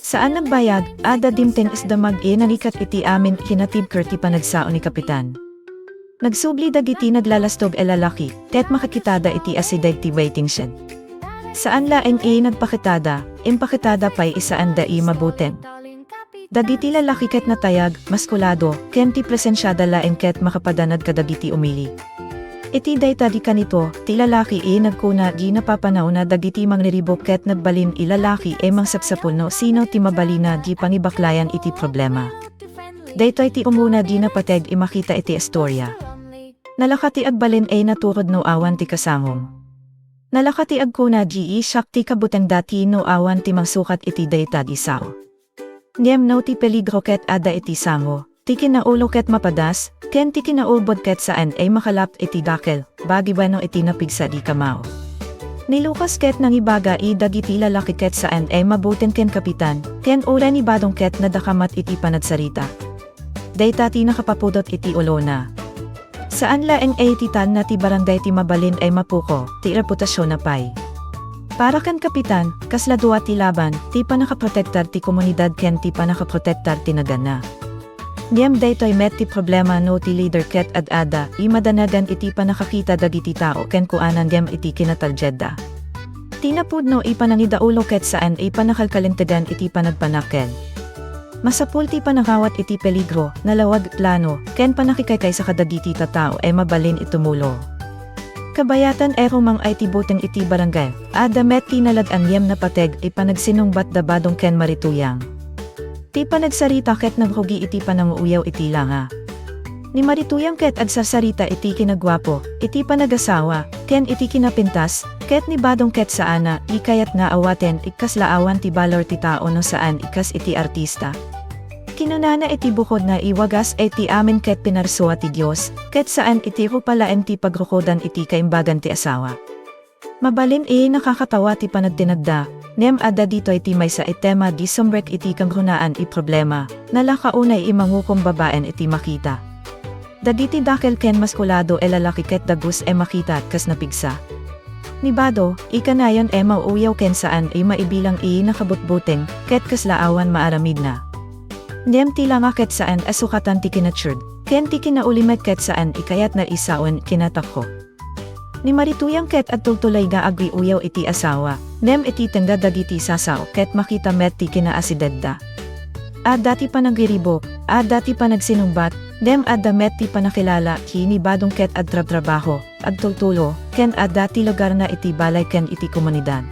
Saan nagbayag, adda dimteng a damag a nangikat iti amin a kinatibker ti panagsao ni Kapitan. Nagsubli dagiti naglalastog a lalaki, ket makakitada iti asideg ti waiting shed. Saan laeng a nagpakitada, impakitada pay a saanda a mabuteng. Dagiti lalaki ket natayag, maskulado, ken ti presensiada laeng ket makapadanag kadagiti umili. Iti dayta a kanito, ti lalaki a nagkuna a napapanawna dagiti mangriribuk ket nagbalin a lalaki a mangsapsapul no sino ti mabalin a pangibaklayan iti problema. Daytoy ti umuna a napateg a makita iti istoria. Nalaka ti agbalin a naturod no awan ti kasangom. Nalaka ti agkuna a siak ti kabutengda no awan ti mangsukat iti dayta a sao. Ngem no ti peligro ket adda iti sango, ti kinaulo ket mapadas, ken ti kinaubot ket saan a makalap iti dakkel, bagi wenno iti napigsa a kamao. Ni Lucas ket nangibaga a dagiti lalaki ket saan a mabuteng ken kapitan, ken uray ni Badong ket nadakamat iti panagsarita. Dayta ti nakapapudot iti ulona. Saan laeng a ti talna ti barangay ti mabalin a mapukaw, ti reputasionna pay. Para ken kapitan, kasla dua ti laban, ti pannakaprotektar ti komunidad ken ti pannakaprotektar ti naganna. Ngem daytoy met ti problema no ti leader ket ad-adda a madanagan iti pannakakita dagiti tao kenkuana ngem iti kinatalgedda. Ti napudno a panangidaulo ket saan a pannakalkalintegan iti panagpanakkel. Masapul ti pannangawat iti peligro, nalawag plano, ken pannakikaykaysa kadagiti tattao a mabalin a tumulong. Kabayatan a rumang-ay ti buteng iti barangay, adda met ti nalad-an ngem napateg a panagsinubat da Badong ken Marituyang. Ti panagsarita ket nagrugi iti pananguyaw iti langa. Ni Marituyang ket agsarsarita iti kinaguapo, iti panagasawa, ken iti kinapintas, ket ni Badong ket saanna, ikayatna awaten, ikkasla awan ti balor ti tao no saan, ikkas iti artista. Kinunana iti bukodna, iwagas iti amin ket pinarsua ti Dios, ket saan iti rupalaen ti pagrukodan iti kaimbagan ti asawa. Mabalin a nakakatawa ti panagtinagda, ngem adda ditoy ti maysa a tema a sumrek iti kagrunaan a problema, nalaka unay a mangukom babaen iti makita. Dagiti dakkel ken maskulado a lalaki ket dagus a makita kas napigsa. Ni Badong, ikanayon a mauyaw ken saan a maibilang a nakabutbuteng, ket kasla awan maaramidna. Ngem ti langa ket saan a sukatan ti kinatsued, ken ti kinaulimek ket saan a kayatna a sawen, kinatapko. Ni Marituyang ket agtultuloy nga aguyaw iti asawa, ngem iti tengnga dagiti sasao ket makita met ti kinaasidegda. Adda ti panagriribo, adda ti panagsinubat, ngem adda met ti panakilala, ni Badong ket agtrabtrabaho, agtultulo, ken adda ti lugarna iti balay ken iti komunidad.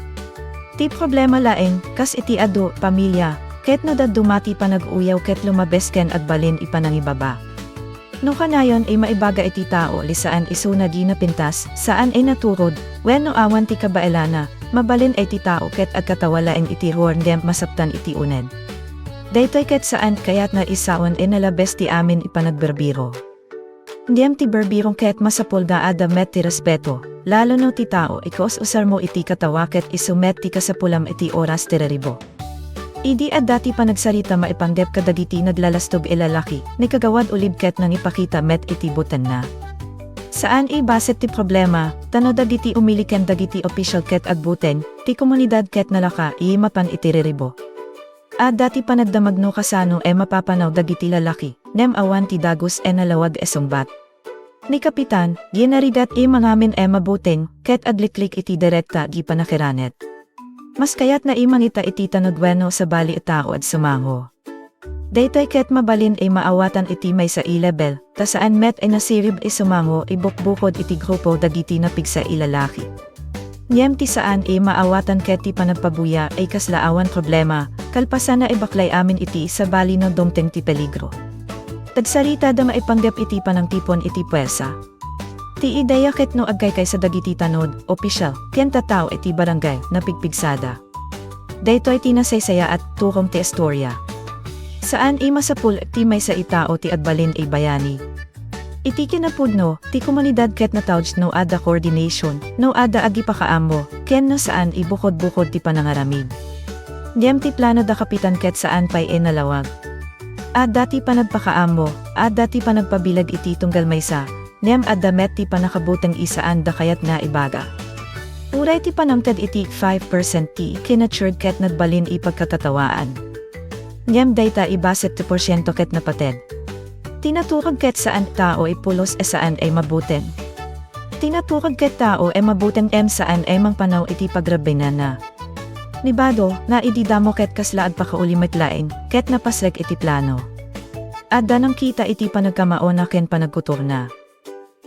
Ti problema laeng, kas iti adu, pamilia, ket no dadduma ti panag-uyaw ket lumabes ken agbalin a panangibaba. No kanayon a maibaga iti tao a saan isuna a napintas, saan a naturod, wenno awan ti kabaelana, mabalin a ti tao ket agkatawa laeng iti ruar ngem masaptan iti uneg. Daytoy ket saan kayatna a sawen a nalabes ti amin a panagbirbiro. Ngem ti birbirong ket masapul nga adda met ti respeto, lalo no ti tao a kaus-usarmo iti katawa ket isu met ti kasapulam iti oras ti riribo. Idi adda ti panagsarita maipanggep kadagiti naglalastog a lalaki, ni Kagawad Ulib ket nangipakita met iti butengna. Saan a bassit ti problema, ta no dagiti umili ken dagiti opisyal ket agbuteng, ti komunidad ket nalaka a mapan iti riribo. Adda ti panagdamag no kasano a mapapanaw dagiti lalaki, ngem awan ti dagus a nalawag a sungbat. Ni Kapitan, ginarigat a mangamin a mabuteng, ket agliklik iti direkta a panakiranet. Mas kayatna a mangita iti tanod wenno sabali a tao a sumango. Daytoy ket mabalin a maawatan iti maysa a lebel, ta saan met a nasirib a sumango a bukbukod iti grupo dagiti napigsa a lalaki. Ngem ti saan a maawatan ket ti panagpabuya a kasla awan problema, kalpasanna a baklay amin iti sabali no dumteng ti peligro. Agsaritada maipanggep iti panangtipon iti puwersa. Ti idea ket no agkaykaysa dagiti tanod, opisyal, ken tattao iti barangay, napigpigsada. Daytoy ti nasaysayaat, turom ti istorya. Saan a masapul ti maysa a tao ti agbalin a bayani. Iti kinapudno, ti komunidad ket natawd no adda coordination, no adda agipakaammo, ken no saan a bukod-bukod ti panangaramid. Ngem ti plano da Kapitan ket saan pay a nalawag. Adda ti panagpakaammo, adda ti panagpabileg iti tunggal maysa, ngem adda met ti panakabuteng a saan da kayatna a ibaga. Uray ti panangted iti five percent ti kinatsued ket nagbalin a pagkakatawaan. Ngem dayta a bassit ti porsiento ket napateg. Ti naturog ket saan tao a pulos a saan a mabuteng. Ti naturog ket tao a mabuteng ngem saan a mangpanaw iti pagrabainanna. Ni Badong, nga idi damo ket kasla agpakaulimek laeng, ket napasrek iti plano. Adda nangkita iti panagkamaona ken panagkutorna.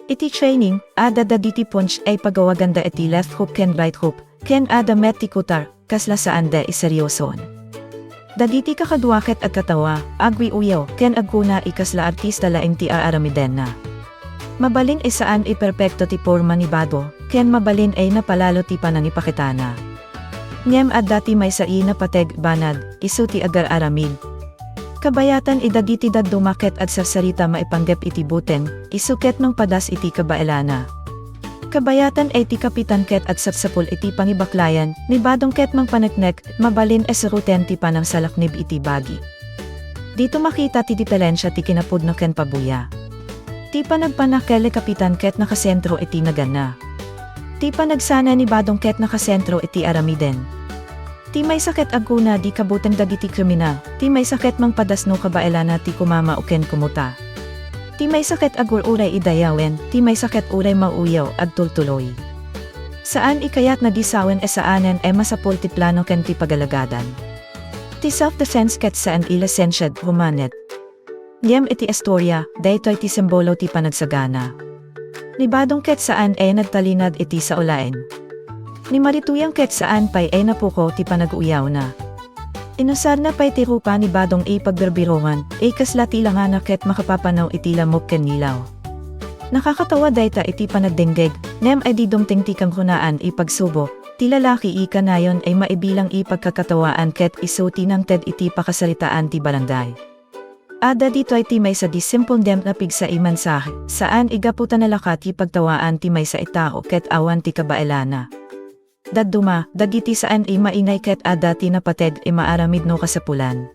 Iti training, adda dagiti punch a pagawaganda iti left hook ken right hook, ken adda met ti kutar, kasla saanda a serioson. Dagiti kakadua ket agkatawa, aguy-uyaw, ken agkuna a kasla artista laeng ti aaramidenna. Mabalin a saan a perpekto ti porma ni Badong, ken mabalin a napalalo ti panangipakitana. Ngem adda ti maysa a napateg banag, isu ti agar-aramid. Kabayatan a dagiti dadduma ket agsarsarita maipanggep iti buteng, isu ket mangpadas iti kabaelana. Kabayatan a ti kapitan ket agsapsapul iti pangibaklayan, ni Badong ket mangpaneknek, mabalin a suruten ti panangsalaknib iti bagi. Dito makita ti diferensia ti kinapudno ken pabuya. Ti panagpanakel ni kapitan ket nakasentro iti naganna. Ti panagsana ni Badong ket nakasentro iti aramiden. Ti maysa ket agkuna a kabuteng dagiti kriminal, ti maysa ket mangpadas no kabaelana ti kumamao ken kumuta. Ti maysa ket agur-uray a dayawen, ti maysa ket uray mauyaw, agtultuloy. Saan a kayatna a sawen a saanen a masapul ti plano ken ti pagalagadan. Ti self-defense ket saan a lisensia a humanet. Ngem iti istorya, daytoy ti simbolo ti panagsagana. Ni Badong ket saan a nagtalinaed iti sao laeng. Ni Marituyang ket saan pay a napukaw ti panag-uyawna. Inusarna pay ti rupa ni Badong a pagbirbirungan, a kasla ti langana ket makapapanaw iti lamok ken ngilaw. Nakakatawa dayta iti panagdengngeg, ngem idi dumteng ti kangrunaan a pagsubo, ti lalaki a kanayon a maibilang a pagkakatawaan ket isu ti nangted iti pakasaritaan ti barangay. Adda ditoy ti maysa a simple ngem napigsa a mensahe, saan a gapu ta nalaka ti pagtawaan ti maysa a tao ket awan ti kabaelana. Dadduma, dagiti saan a maingay ket adda ti napateg a maaramid no kasapulan.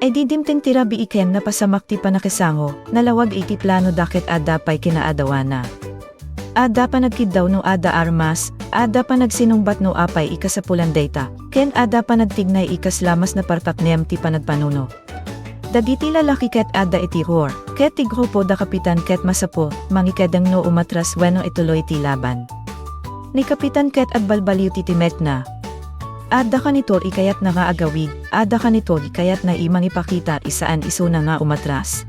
Idi dimteng ti rabii ken napasamak ti panakisango, nalawag iti planoda ket adda pay kinaadawana. Adda panagkiddaw no adda armas, adda panagsinungbat no apay a kasapulan dayta, ken adda panagtignay a kasla mas napartak ngem ti panagpanuno. Dagiti lalaki ket adda iti ruor, ket ti grupo da kapitan ket masapul, mangikedeng no umatras wenno ituloy ti laban. Ni kapitan ket agbalbaliw ti timekna. Adda kanitor a kayatna nga agawid, adda kanitor a kayatna a mangipakita a saan isuna nga umatras.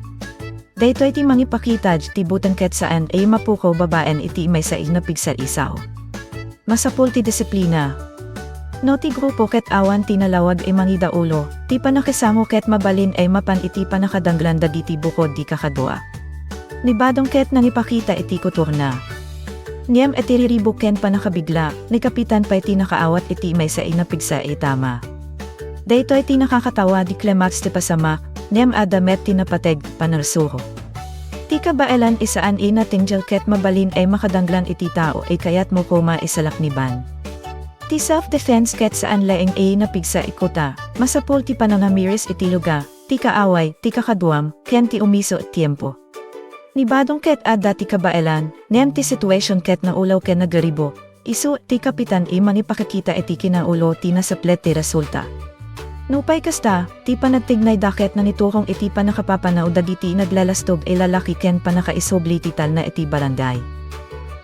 Daytoy ti mangipakita ti buteng ket saan a mapukaw babaen iti maysa a napigsa a sao. Masapul ti disiplina. No ti grupo ket awan ti nalawag a mangidaulo, ti panakisango ket mabalin a mapan iti panakadanglan dagiti bukod ti kakadua. Ni Badong ket nangipakita iti kutorna. Ngem iti riribuk ken panakabigla, ni kapitan pay ti nakaawat iti maysa a napigsa a tama. Daytoy ti nakakatawa ti klimaks ti pasamak, ngem adda met ti napateg, panarsuro. Ti kabaelan a saan a natenggel ket mabalin a makadanglan iti tao a kayatmo koma a salakniban. Ti self-defense ket saan laeng a napigsa a kuta, masapul ti panangamiris iti luga, ti kaaway, ti kakaduam, ken ti umiso a tiempo. Ni Badong ket adda ti kabaelan, ngem ti situation ket naulaw ken nagaribo, isu ti kapitan a mangipakita iti kinaulo ti nasaplet ti resulta. Nupay kasta, ti panagtignayda ket nangiturong iti panakapapanaw dagiti naglalastog a lalaki ken panakaisubli ti talna iti barangay.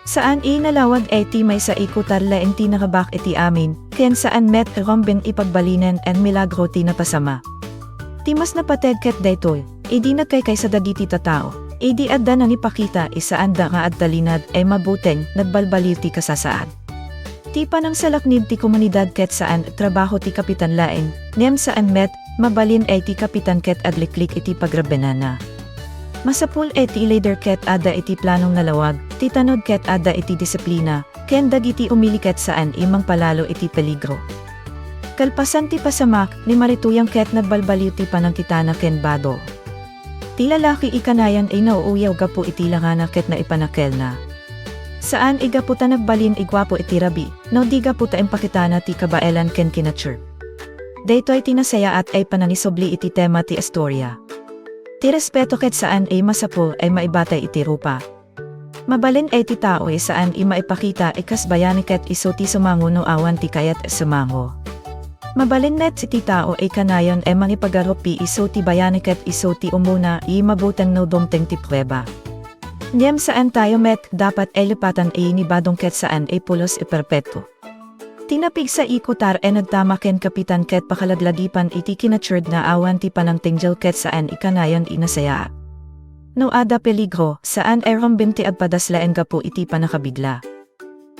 Saan a nalawag a ti maysa a kutar laeng ti nakabak iti amin, ken saan met a rumbeng a pagbalinen a milagro ti napasama. Ti mas napateg ket daytoy, idi nagkaykaysa dagiti tattao, idi adda nangipakita a saanda nga agtalinaed a mabuteng, nagbalbaliw ti kasasaad. Ti panangsalaknib ti komunidad ket saan a trabaho ti kapitan laeng, ngem saan met, mabalin a ti kapitan ket agliklik iti pagrabianna. Masapul a ti leader ket adda iti planong nalawag, ti tanod ket adda iti disiplina, ken dagiti umili ket saan a mangpalalo iti peligro. Kalpasan ti pasamak, ni Marituyang ket nagbalbaliw ti panangkitana ken Badong. Ti lalaki a kanayon a nauuyaw gapu iti langana ket naipanakelna. Saan a gapu ta nagbalin a guapo iti rabii, no di gapu ta impakitana ti kabaelan ken kinature. Daytoy ti nasayaat a panangisubli iti tema ti istoria. Ti respeto ket saan a masapul a maibatay iti rupa. Mabalin a ti tao a saan a maipakita a kas bayani ket isu ti sumango no awan ti kayat a sumango. Mabalin met ti tao a kanayon a mangipagarup isu ti bayani ket isu ti umuna a mabuteng no dumteng ti prueba. Ngem saan tayo met dapat a lipatan a ni Badong ket saan a pulos a perpekto. Ti napigsa a kutar a nagtama ken kapitan ket pakalaglagipan iti kinature nga awan ti panangtenggel ket saan a kanayon a nasayaat. No adda peligro, saan a rumbeng ti agpadas laeng gapu iti panakabigla.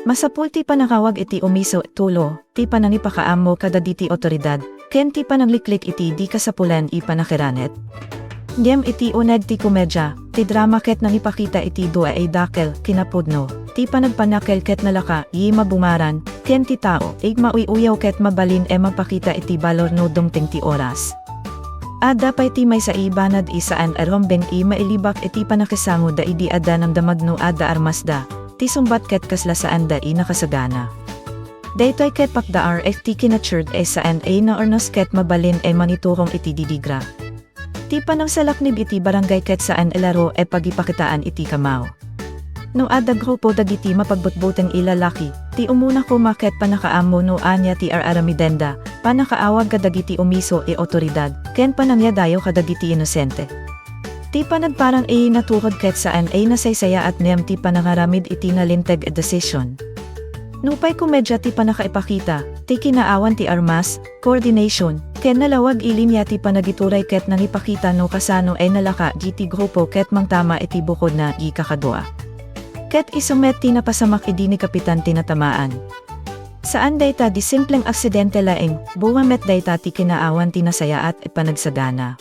Masapul ti panangawag iti umiso, tulo, ti panangipakaammo kadagiti awtoridad, ken ti panangliklik iti di kasapulan a panakiranet. Ngem iti uneg ti komedia, ti drama ket nangipakita iti dua a dakkel, kinapudno, ti panagpanakel ket nalaka a mabungaran, ken ti tao a mauy-uyaw ket mabalin a mapakita iti balor no dumteng ti oras. Adda pay ti maysa a banag a saan a rumbeng a mailibak iti panakisangoda idi adda namdamag no adda armasda, ti sungbat ket kasla saanda a nakasagana. Daytoy ket pakdaar a ti kinature a saan a naurnos ket mabalin a mangiturong iti didigra. Ti panangsalaknib iti barangay ket saan a laro a pagipakitaan iti kamao. No adda grupo dagiti mapagbutbuteng a lalaki, ti umuna koma ket panakaammo no ania ti ar-aramidenda, panakaawag kadagiti umiso a awtoridad, ken panangyadayo kadagiti inosente. Ti panagparang a naturod ket saan a nasaysayaat ngem ti panangaramid iti nalinteg a desisyon. Nupay komedia ti panakaipakita, ti kinaawan ti armas, coordination, ken nalawag a linia ti panagituray ket nangipakita no kasano a nalaka dagiti grupo ket mangtama iti bukodna a kakadua. Ket isu met ti napasamak idi ni kapitan ti natamaan. Saan dayta di simpleng aksidente laeng, bunga met dayta ti kinaawan ti nasayaat a panagsagana.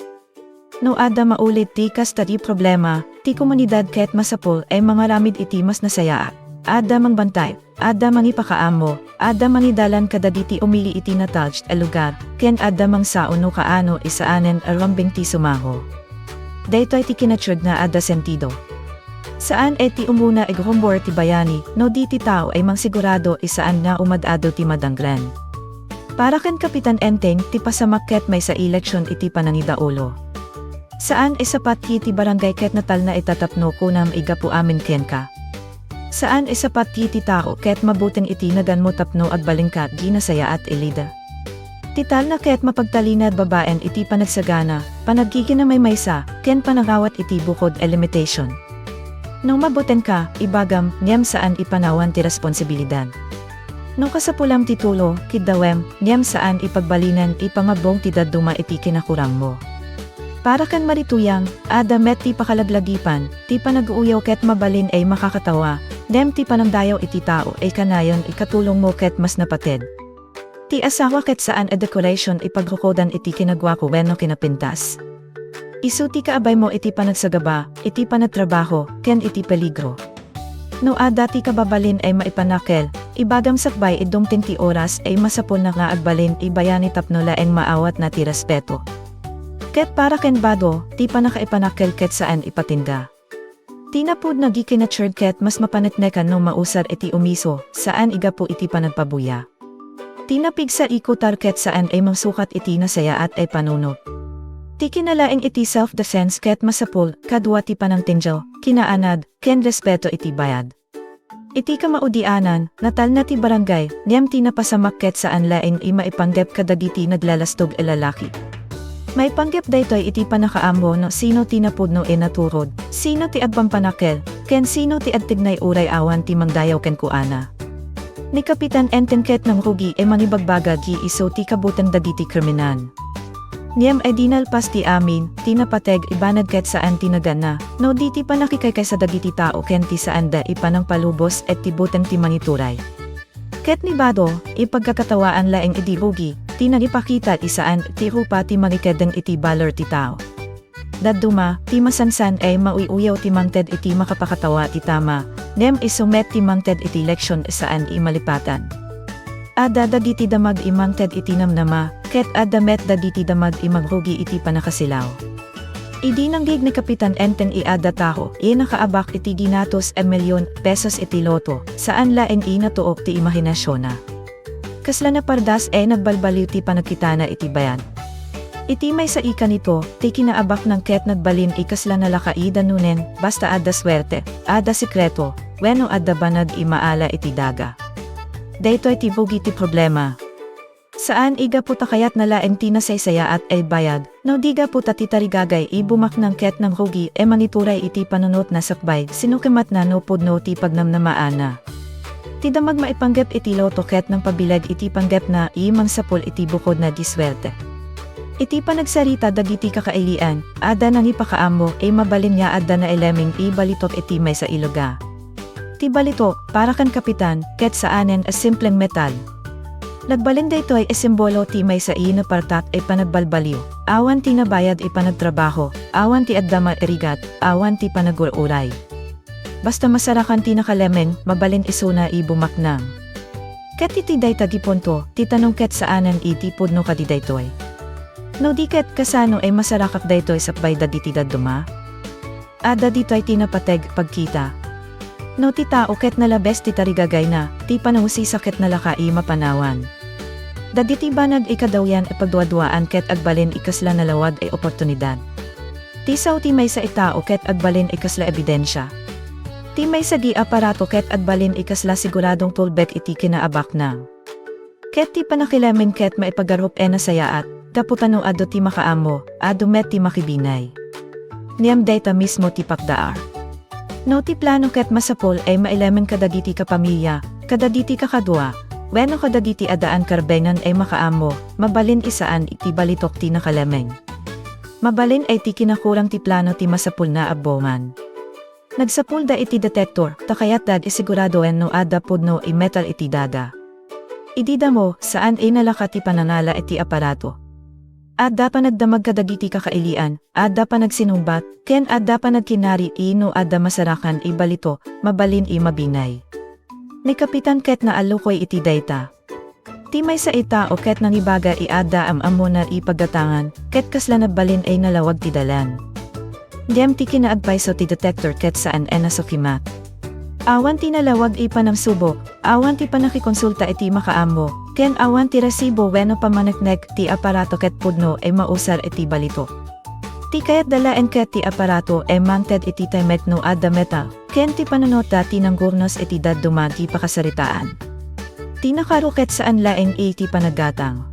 No adda maulit ti kasta ti problema, ti komunidad ket masapul a mangaramid iti mas nasayaat. Adda mangbantay, adda mangipakaammo, adda mangidalan kadagiti umili iti na-touched a lugar, ken adda mangsao no kaano a saanen a rumbeng ti sumaho. Daytoy ti kinattiudna a adda sentido. Saan a ti umuna a gurumbor ti bayani, no di ti tao a mangsigurado a saan nga umad-adu ti madanglan. Para ken Kapitan Enteng, ti pasamak ket maysa a leksion iti panangidaulo. Saan a sapat iti barangay ket natalna a tapno kunam a gapu amin kenka. Saan a sapat iti tao ket mabuteng iti naganmo tapno agbalinka iti nasayaat a leader. Ti talna ket mapagtalinaed babaen iti panagsagana, panagkikinamaymaysa, ken panangawat iti bukod a limitation. No mabutengka, ibagam, ngem saan a panawan ti responsibilidad. No kasapulam ti tulo, kiddawem, ngem saan a pagbalinen a pangabbong ti dadduma iti kinakurangmo. Para ken Marituyang, adda met ti pakalaglagipan, ti panag-uyaw ket mabalin a makakatawa, ngem ti panangdayaw iti tao a kanayon a katulongmo ket mas napated. Ti asawa ket saan a decoration a pagrukodan iti kinaguako wenno kinapintas. Isu ti kaabaymo iti panagsagaba, iti panagtrabaho, ken iti peligro. No adda ti kababalin a maipanakkel, ibagam sakbay a dumteng ti oras a masapulna nga agbalin a bayani tapno laeng maawatna ti respeto. Ket para ken bado, ti pannakaipanakkel ket saan a patinga. Ti napudno a kinattiud ket mas mapaneknekan no mausar iti umiso, saan a gapu iti panagpabuya. Ti napigsa a kutar ket saan a mangsukat iti nasayaat a panunot. Ti kinalaing iti self-defense ket masapul, kadua ti panangtindio, kinaanad, ken respeto iti bayad. Iti kamaudianan, natalna ti barangay, ngem ti napasamak ket saan laeng a maipanggep kadagiti naglalastog a lalaki. Maipanggep daytoy iti pannakaammo no sino ti napudno a naturod, sino ti agpampanakkel, ken sino ti agtignay uray awan ti mangdayaw kenkuana. Ni Kapitan Enteng ket nangrugi a mangibagbaga iti isu ti kabuteng dagiti kriminal. Ngem a di nalpas ti amin, ti napateg a banag ket saan ti naganna, no di ti pannakikaykaysa dagiti tao ken ti saanda a panangpalubos iti buteng ti mangituray. Ket ni bado, a pagkakatawaan laeng a di rugi, ti nangipakita a saan ti rupa ti mangikeddeng iti balor ti tao. Dadduma, ti masansan a mauy-uyaw ti mangted iti makapakatawa ti tama, ngem isu met ti mangted iti leksion a saan a malipatan. Adda dagiti damag a mangted iti namnama, ket adda met dagiti damag a mangrugi iti pannakasilaw. Idi nanggig ni Kapitan Enteng a adda tao a nakaabak iti ginatos a milyon pesos iti loto, saan laeng a natuok ti imahinasiona. Kasla napardas a nagbalbaliw ti panagkitana iti bayad. Iti maysa a kanito, ti kinaabakna ket nagbalin a kasla nalaka a danunen, basta adda suerte, adda sekreto, wenno adda banag a maala iti daga. Daytoy ti rugi ti problema. Saan a gapu ta kayatna laeng ti nasaysayaat a bayad, no di gapu ta ti tarigagay a bumaknang ket nangrugi a mangituray iti panunotna sakbay, sino ket matna no pudno ti pagnamnamaanna. Ti damag maipanggep iti loto ket nangpabileg iti panggepna a mangsapul iti bukodna a suerte. Iti panagsarita dagiti kakailian, adda nangipakaammo a mabalin nga adda nailemmeng a balitok iti maysa a lugar. Ti balitok, para ken Kapitan, ket saanen a simpleng metal. Nagbalin daytoy a simbolo ti maysa a napartak a panagbalbaliw, awan ti nabayad a panagtrabaho, awan ti agdama a rigat, awan ti panagur-uray. Basta masarakan ti nakalemmeng, mabalin isuna a bumaknang. Ket iti dayta a punto, ti tanong ket saanen a ti pudno kadi daytoy. No di ket, kasano a masarakak daytoy sakbay dagiti dadduma? Adda ditoy ti napateg a pagkita. No ti tao ket nalabes ti tarigagayna, ti panangusisa ket nalaka a mapanawan. Dagiti banag a kadawyan a pagduaduaan ket agbalin a kasla nalawag a oportunidad. Ti sao ti maysa a tao ket agbalin a kasla ebidensia. Ti maysa a aparato ket agbalin a kasla siguradong tulbek iti kinaabakna. Ket ti pannakilemmeng ket maipagarup a nasayaat, gapu ta no adu ti makaammo, adu met ti makibinay. Ngem dayta mismo ti pakdaar. No ti plano ket masapul a mailemmeng kadagiti kapamilya, kadagiti kakadua, wenno kadagiti addaan karbengan a makaammo, mabalin a saan ti balitok ti nakalemmeng. Mabalin a ti kinakurang ti plano ti masapulna a abbongan. Nagsapulda iti detector, ta kayatda a siguradoen no adda pudno a metal iti daga. Idi damo, saan a nalaka ti panangala iti aparato. Adda panagdamag kadagiti kakailian, adda panagsinubat, ken adda panagkinari no adda masarakan a balito, mabalin a mabinay. Ni Kapitan ket naallukoy iti dayta. Ti maysa a tao ket nangibaga a adda am-ammona a paggatangan, ket kasla nagbalin a nalawag ti dalan. Ngem ti kinaagpayso ti detector ket saan a nasukimat. Awan ti nalawag a panangsubo, awan ti pannakikonsulta iti makaammo, ken awan ti resibo wenno pammaneknek ti aparato ket pudno a mausar iti balito. Ti kayatda laeng ket ti aparato a mounted iti timek no adda metal, ken ti panunotda ti nangurnos iti dadduma ti pakasaritaan. Ti nakaaro ket saan laeng a ti panaggatang.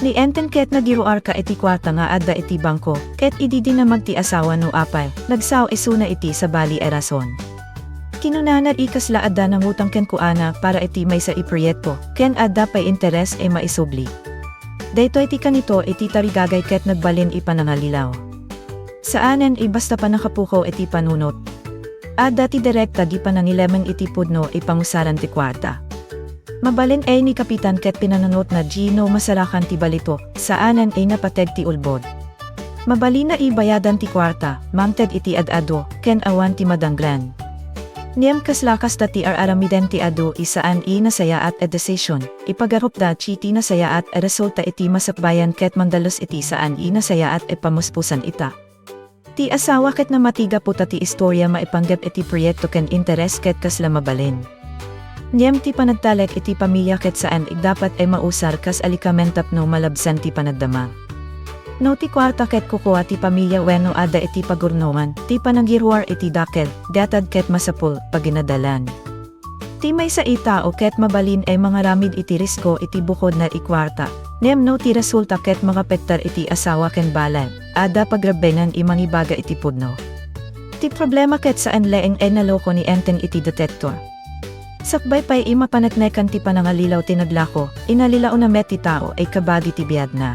Ni Enten ket nagiruarka iti kuarta nga adda iti bangko, ket idi dinamag ti asawa no apay, nagsao isuna iti sabali a rason. Kinunana a kasla adda nangutang kenkuana para iti maysa a proyekto, ken adda pay interes a maisubli. Daytoy ti kanito iti tarigagay ket nagbalin a panangalilaw. Saanen a basta pannakapukaw iti panunot. Adda ti direkta a panangilemeng iti pudno a pangusaran ti kuarta. Mabalin a ni Kapitan ket pinanunotna a no masarakan ti balito, saanen a napateg ti ulbod. Mabalin a bayadan ti kuarta, mounted iti ad-adu, ken awan ti madanglan. Ngem kasla kasta ti ar-aramiden ti adu a saan a nasayaat a desisyon, a pagarupda iti nasayaat a resulta iti masakbayan ket mangdalus iti saan a nasayaat a pamuspusan ita. Ti asawa ket namati gapu ta ti istoria maipanggep iti proyekto ken interes ket kasla mabalin. Ngem ti panagtalek iti pamilia ket saan a dapat a mausar kas alikamen tapno malabsan ti panagdamag. No ti kuarta ket kukua ti pamilia wenno adda iti pagurnongan, ti panangiruar iti dakkel, gatad ket masapul, paginadalan. Ti maysa a tao ket mabalin a mangaramid iti risko iti bukodna a kuarta, ngem no ti resulta ket mangapektar iti asawa ken balay, adda pagrabbengan a mangibaga iti pudno. Ti problema ket saan laeng a naloko ni Enten iti detektor. Sakbay pay a mapaneknekan ti panangalilaw ti naglako, inalilawna met ti tao a kabagi ti biagna.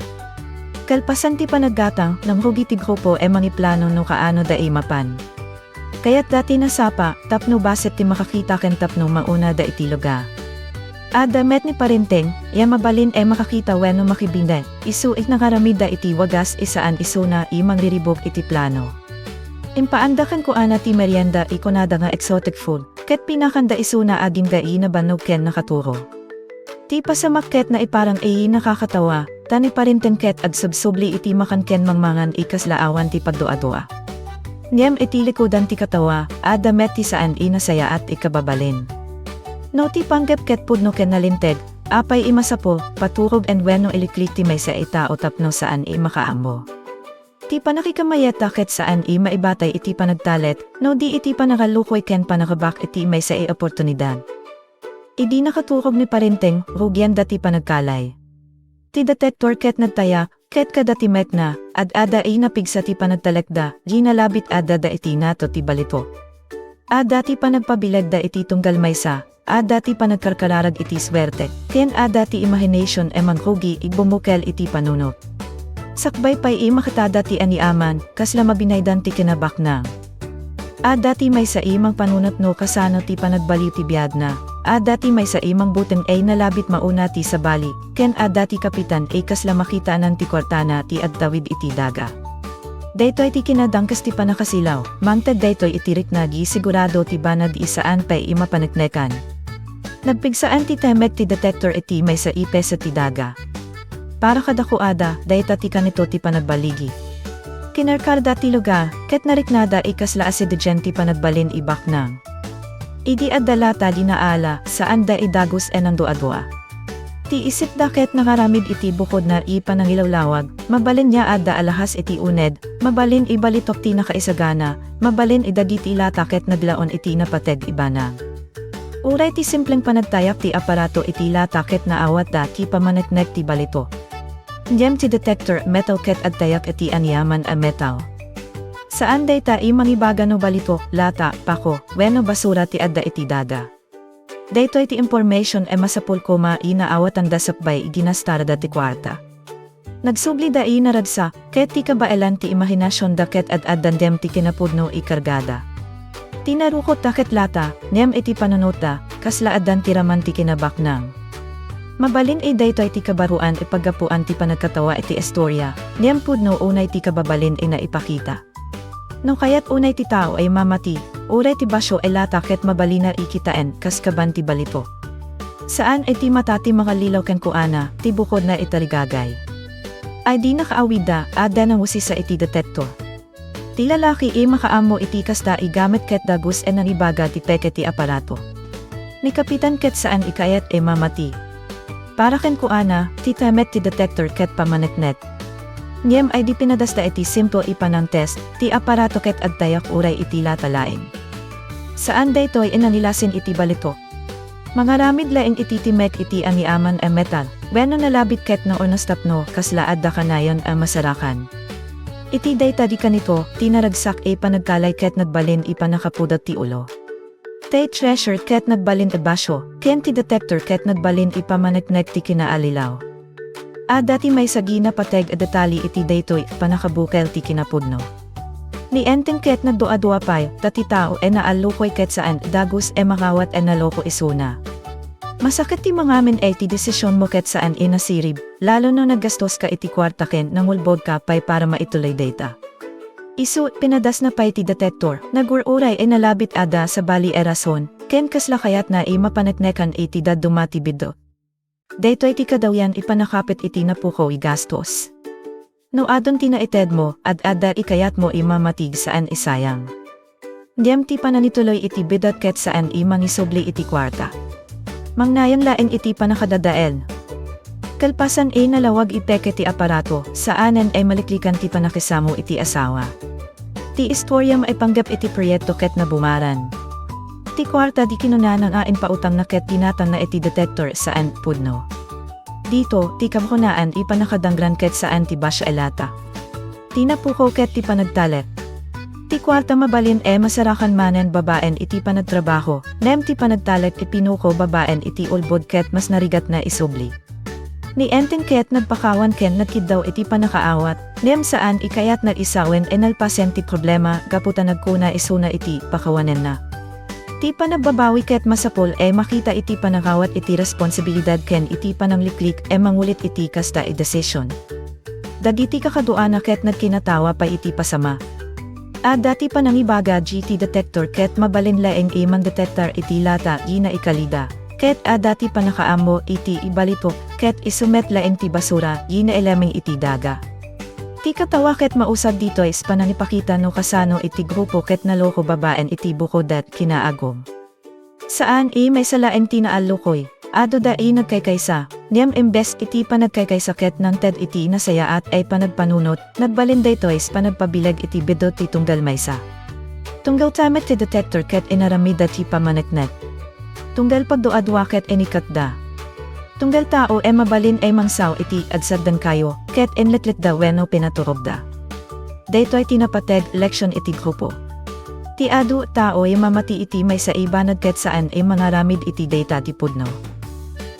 Kalpasan ti panaggatang, nangrugi ti grupo a mangiplano no kaanoda a mapan. Kayatda ti nasapa, tapno bassit ti makakita ken tapno maunada iti lugar. Adda met ni Parenteng, a mabalin a makakita wenno makibinay, isu a nangaramidda iti wagas a saan isuna a mangriribuk iti plano. Impaanda kenkuana ti merienda a kunada nga exotic food, ket pinakanda isuna agingga a nabannog ken nakaturog. Ti pasamak ket naiparang a nakakatawa, ta ni Parenten ket agsubsubli iti makan ken mangmangan a kasla awan ti pagduadua. Ngem iti likudan ti katawa, adda met ti saan a nasayaat a kababalin. No ti panggep ket pudno ken nalinteg, apay a masapul, paturog wenno iliklik ti maysa a tao tapno saan a makaammo. Ti pannakikamayat ket saan a maibatay iti panagtalek, no di iti panangallukoy ken pannakabak iti maysa a oportunidad. Idi nakaturog ni Parenteng, rugianda ti panagkalay. Ti detektor ket nagtayak, ket kada ti mekna, ad-adda a napigsa ti panagtalekda, ginalabit adda iti nato ti balito. Adda ti panagpabilegda iti tunggal maysa, adda ti panagkarkararag iti suerte, ken adda ti imagination a mangrugi a bumukel iti panunot. Sakbay pay a makatada ti aniaman, kasla mabinaydan ti kinabaknang. Adda ti maysa a mangpanunot no kasano ti panagbaliw ti biagna, adda ti maysa a mangbuteng a nalabit mauna ti sabali, ken adda ti kapitan a kasla makitaanan ti kuartana ti agtawid iti daga. Daytoy ti kinadangkes ti pannakasilaw, mangted daytoy iti rikna a sigurado ti banag a saan pay a mapaneknekan. Nagpigsaan ti timek ti detektor iti maysa a pieso ti daga. Para kadakuada, dayta ti kanito ti panagbaligi. Kinarkarda ti lugar, ket nariknada a kasla asidegen ti panagbalin a baknang. Idi adda lata a naala, saanda a dagus a nangduadua. Ti isipda ket nangaramid iti bukodna a panangilawlawag, mabalin a adda alahas iti uneg, mabalin a balitok ti nakaisagana, mabalin a dagiti lata ket naglaon iti napateg a banag. Uray ti simpleng panagtayak ti aparato iti lata ket naawatda ti pammaneknek ti balito. Ngem ti detektor a metal ket agtayak iti aniaman a metal. Saan dayta a mangibaga no balito, lata, pako, wenno basura ti adda iti daga. Daytoy ti information a masapul koma a naawatanda sakbay a ginastarda ti kuarta. Nagsublida a naragsak, ket ti kabaelan ti imaginasionda ket ad-addan dem ti kinapudno a kargada. Ti narukotta ket lata, ngem iti panunotda, kasla addan ti raman ti kinabaknang. Mabalin a daytoy ti kabaruan a paggapuan ti panagkatawa iti istoria, ngem pudno unay ti kababalin a naipakita. No kayat unay ti tao a mamati, uray ti basio a lata ket mabalin a kitaen kas kaban ti balitok. Saan a ti mata ti mangallilaw kenkuana, ti bukodna a tarigagay. Idi nakaawidda, adda nangusisa iti detektor. Ti lalaki a makaammo iti kasta a gamit ket dagus a nangibaga ti peke ti aparato. Ni Kapitan ket saan a kayat a mamati. Para kenkuana, ti timek ti detektor ket pamaneknek. Ngem idi pinadasda iti simple a panangtest, ti aparato ket agtayak uray iti lata laeng. Saan daytoy a nangilasin iti balitok. Mangaramid laeng iti timek iti aniaman a metal, wenno nalabit ket no unos tapno kasla adda kanayon a masarakan. Iti dayta di kanito, ti naragsak a panagkalay ket nagbalin a pannakapudot ti ulo. Ti treasure ket nagbalin a basio, ken ti detektor ket nagbalin a pamaneknek ti kinaallilaw. Adda ti maysa a napateg a detalye iti daytoy a pannakabukel ti kinapudno. Ni Enteng ket nagduadua pay, ta ti tao a naallukoy ket saan a dagus a mangawat a naloko isuna. Masakit ti mangamin iti desisionmo ket saan a nasirib, lalo no naggastoska iti kuarta ken nangulbodka pay para maituloy dayta. Isu, pinadasna pay ti detektor, nagur-uray a nalabit adda sabali a rason, ken kasla kayatna a mapaneknekan iti dadduma ti biddut. Daytoy ti kadawian a pannakapit iti napukaw a gastos. No adun ti naitedmo, ad-adda a kayatmo a mamati saan a sayang. Ngem ti panangituloy iti biddut ket saan a mangisubli iti kuarta. Mangnayon laeng iti pannakadadael. Kalpasan a nalawag a peke ti aparato, saanen a maliklikan ti pannakisamo iti asawa. Ti istoria maipanggep iti proyekto ket nabumaran. Ti kuarta di kinunana nga impautangna ket dinatangna iti detektor saan pudno. Dito, ti kakunaan a pannakadanglan ket saan ti basio a lata. Ti napukaw ket ti panagtalek. Ti kuarta mabalin a masarakan manen babaen iti panagtrabaho, ngem ti panagtalek a pinukaw babaen iti ulbod ket mas narigatna a isubli. Ni Enteng ket nagpakawan ken nagkiddaw iti pannakaawat, ngem saan a kayatna a sawen a nalpasen ti problema gapu ta nagkuna isuna iti pakawanenna. Ti pannakabawi ket masapul a makita iti pannakaawat iti responsibilidad ken iti panangliklik a mangulit iti kasta a desisyon. Dagiti kakaduana ket nagkinatawa pay iti pasama. Adda ti panangibaga iti detektor ket mabalin laeng a mangdetektar iti lata a naikalida. Ket adda ti pannakaammo iti balitok, ket isu met laeng ti basura a nailammeng iti daga. Ti katawa ket mausag ditoy a panangipakita no kasano iti grupo ket naloko babaen iti bukod a kinaagum. Saan a maysa laeng ti naallukoy, adu da a nagkaykaysa, ngem imbes iti panagkaykaysa ket nangted iti nasayaat a panagpanunot, nagbalin daytoy a panagpabileg iti biddut ti tunggal maysa. Tunggal timek ti detektor ket inaramidda ti pamaneknek. Tunggal pagduadua ket inikatda. Tunggal tao a mabalin a mangsaw iti agsagdangkayo, ket inleklekda wenno pinaturogda. Daytoy ti napateg a leksion iti grupo. Ti adu a tao a mamati iti maysa a banag ket saan a mangaramid iti dayta ti pudno.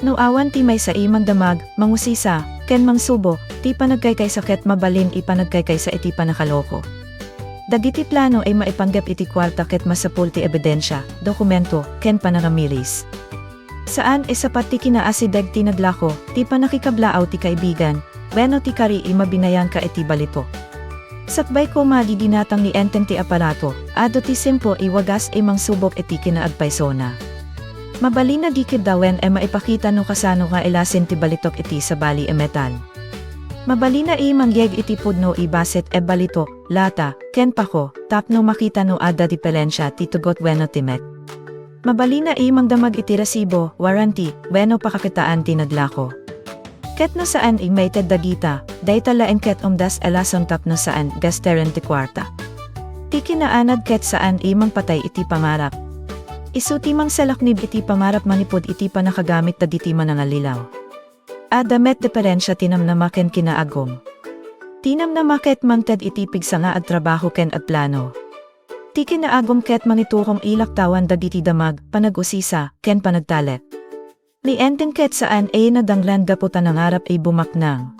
No awan ti maysa a mangdamag, mangusisa, ken mangsubok, ti panagkaykaysa ket mabalin a panagkaykaysa iti pannakaloko. Dagiti plano a maipanggep iti kuarta ket masapul ti ebidensia, dokumento, ken pannakamiris. Saan a sapat ti kinaasideg ti naglako, ti pannakikablaaw ti kaibigan, wenno ti kari a mabinayanka iti balitok. Sakbay koma idi dinatang ni Enteng ti aparato, adu ti simple a wagas a mangsubok iti kinaagpaysona. Mabalin a kiddawen a maipakita no kasano nga ilasin ti balitok iti sabali a metal. Mabalin a mangyeg iti pudno a bassit a balitok, lata, ken pako, tapno makita no adda diferensia ti tugot wenno timek. Mabalin a mangdamag iti resibo, warranty, wenno pakakitaan ti naglako. Ket no saan a maited dagita, dayta laeng ket umdas a lason tapno saan a gastaren ti kuarta. Ti kinaanad ket saan a mangpatay iti pangarap. Isu ti mangsalaknib iti pangarap manipud iti pannakagamit dagiti manangallilaw. Adda met diferensia ti namnama ken kinaagum. Ti namnama ket mangted iti pigsa nga agtrabaho ken agplano. Ti kinaagum ket mangiturong a laktawan dagiti damag, panag-usisa, ken panagtalek. Ni Enteng ket saan a nadanglan gapu ta nangarap a bumaknang.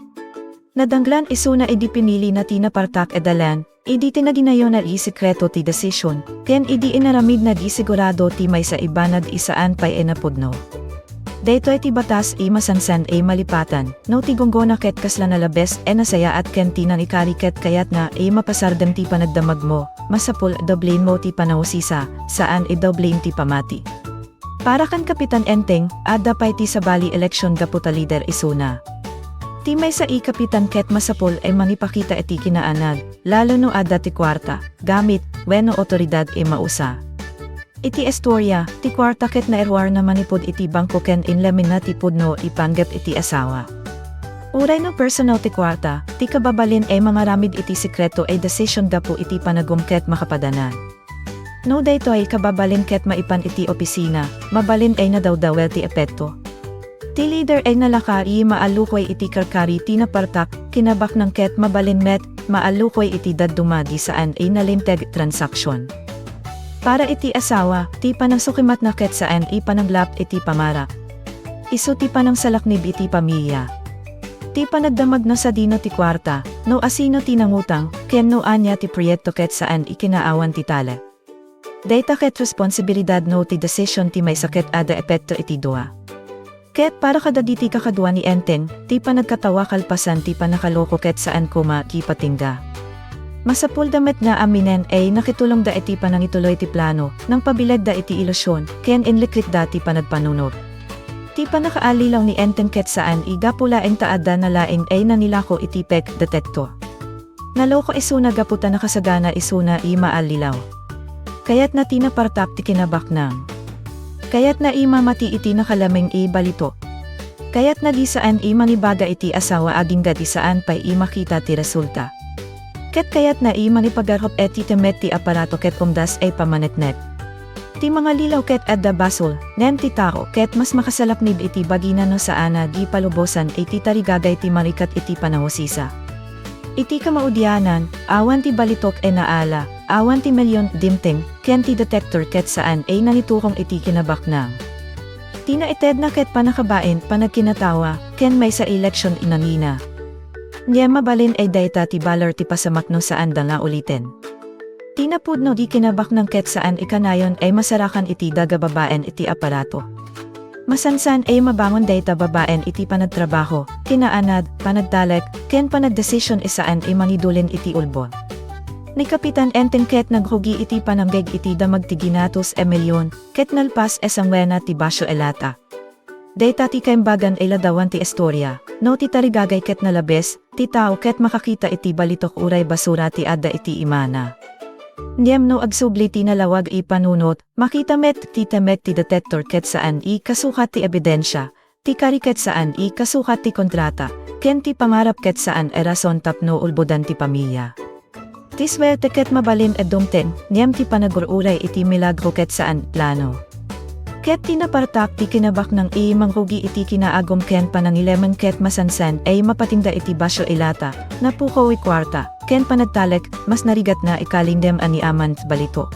Nadanglan isuna idi pinilina ti napartak a dalan, idi tinaginayo na a sikreto ti desisyon, ken idi inaramid na a sigurado ti maysa a banag a saan pay a napudno. Daytoy ti batas a masansan a malipatan, no ti gunggona ket kasla nalabes a nasayaat ken ti nangikari ket kayatna a mapasardeng ti panagdamagmo, masapul a doblemo ti panangusisa, saan a doblem ti pamati. Para kan Kapitan Enteng, adda pay ti sabali eleksyon gapu ta lider isuna. Ti maysa a kapitan ket masapul a mangipakita iti kinaanad, lalo no adda ti kuarta, gamit, wenno otoridad a mausa. Iti istoria, ti kuarta ket nairuarna manipud iti bangko ken inlemenna ti pudno a panggep iti asawa. Uray no personal ti kuarta, ti kababalin a mangaramid iti sekreto a desisyon gapu iti panagum ket makapadana. No daytoy kababalin ket maipan iti opisina, mabalin a nadawdawel ti epekto. Ti lider a nalaka a maallukoy iti karkari ti napartak, kinabaknang ket mabalin met, maallukoy iti dadduma a di saan a nalinteg a transaksyon. Para iti asawa, ti panangsukimatna ket saan a pananglap iti pamara. Isu ti panangsalaknib iti pamilya. Ti panagdamagna sadino ti kuarta, no asino ti nangutang, ken no ania ti proyekto ket saan a kinaawan ti talek. Dayta ket responsibilidad no ti desisyon ti maysa ket adda epekto iti dua. Ket para kadagiti kakadua ni Enteng, ti panagkatawa kalpasan ti pannakaloko ket saan koma a patingga. Masapulda met nga aminen a nakitulongda iti panangituloy ti plano, nangpabilegda iti ilusion, ken inliklikda ti panagpanunot. Ti pannakaallilaw ni Enteng ket saan a gapu laeng ta adda nalaing a nanilako iti fake detector. Naloko isuna gapu ta nakasagana isuna a maallilaw. Kayatna ti napartak ti kinabaknang. Kayatna a mamati iti nakalameng a balitok. Kayatna a di saan a mangibaga iti asawa agingga ti saan pay a makita ti resulta. Ket kayatna a mangipagarrup iti temek ti aparato ket umdas a pamaneknek. Ti mangallilaw ket adda basol, ngem ti tao ket mas makasalaknib iti bagina no saanna a palubosan iti tarigagay ti marikat iti panangusisa. Iti kamaudianan, awan ti balitok a naala, awan ti milyon a dimteng, ken ti detector ket saan a nangiturong iti kinabaknang. Ti naitedna ket pannakabain, panagkinatawa, ken maysa a leksyon a nangina. Ngem mabalin a dayta ti balor ti pasamak no saanda nga uliten. Ti napudno a kinabaknang ket saan a kanayon a masarakan iti daga babaen iti aparato. Masansan a mabangon dayta babaen iti panagtrabaho, kinaanad, panagtalek, ken panagdesisyon a saan a mangidulin iti ulbod. Ni Kapitan Enteng ket nagrugi iti pananggeg iti damag ti ginatos a milyon, ket nalpas a sanguena ti basio a lata. Dayta ti kaimbagan a ladawan ti istoria, no ti tarigagay ket nalabes, ti tao ket makakita iti balitok uray basura ti adda iti imana. Ngem no agsubli ti nalawag a panunot, makita met ti temek ti detector ket saan a kasukat ti ebidensia, ti kari ket saan a kasukat ti kontrata, ken ti pangarap ket saan a rason tapno ulbodan ti pamilya. Ti suerte ket mabalin a dumteng, ngem ti panagur-uray iti milagro ket saan plano. Ket ti napartak ti kinabaknang a mangrugi iti kinaagum ken panangilemen ket masansan a mapatingga iti basio a lata, napukaw a kuarta, ken panagtalek, mas narigatna a kalingem a ni aman ti balitok.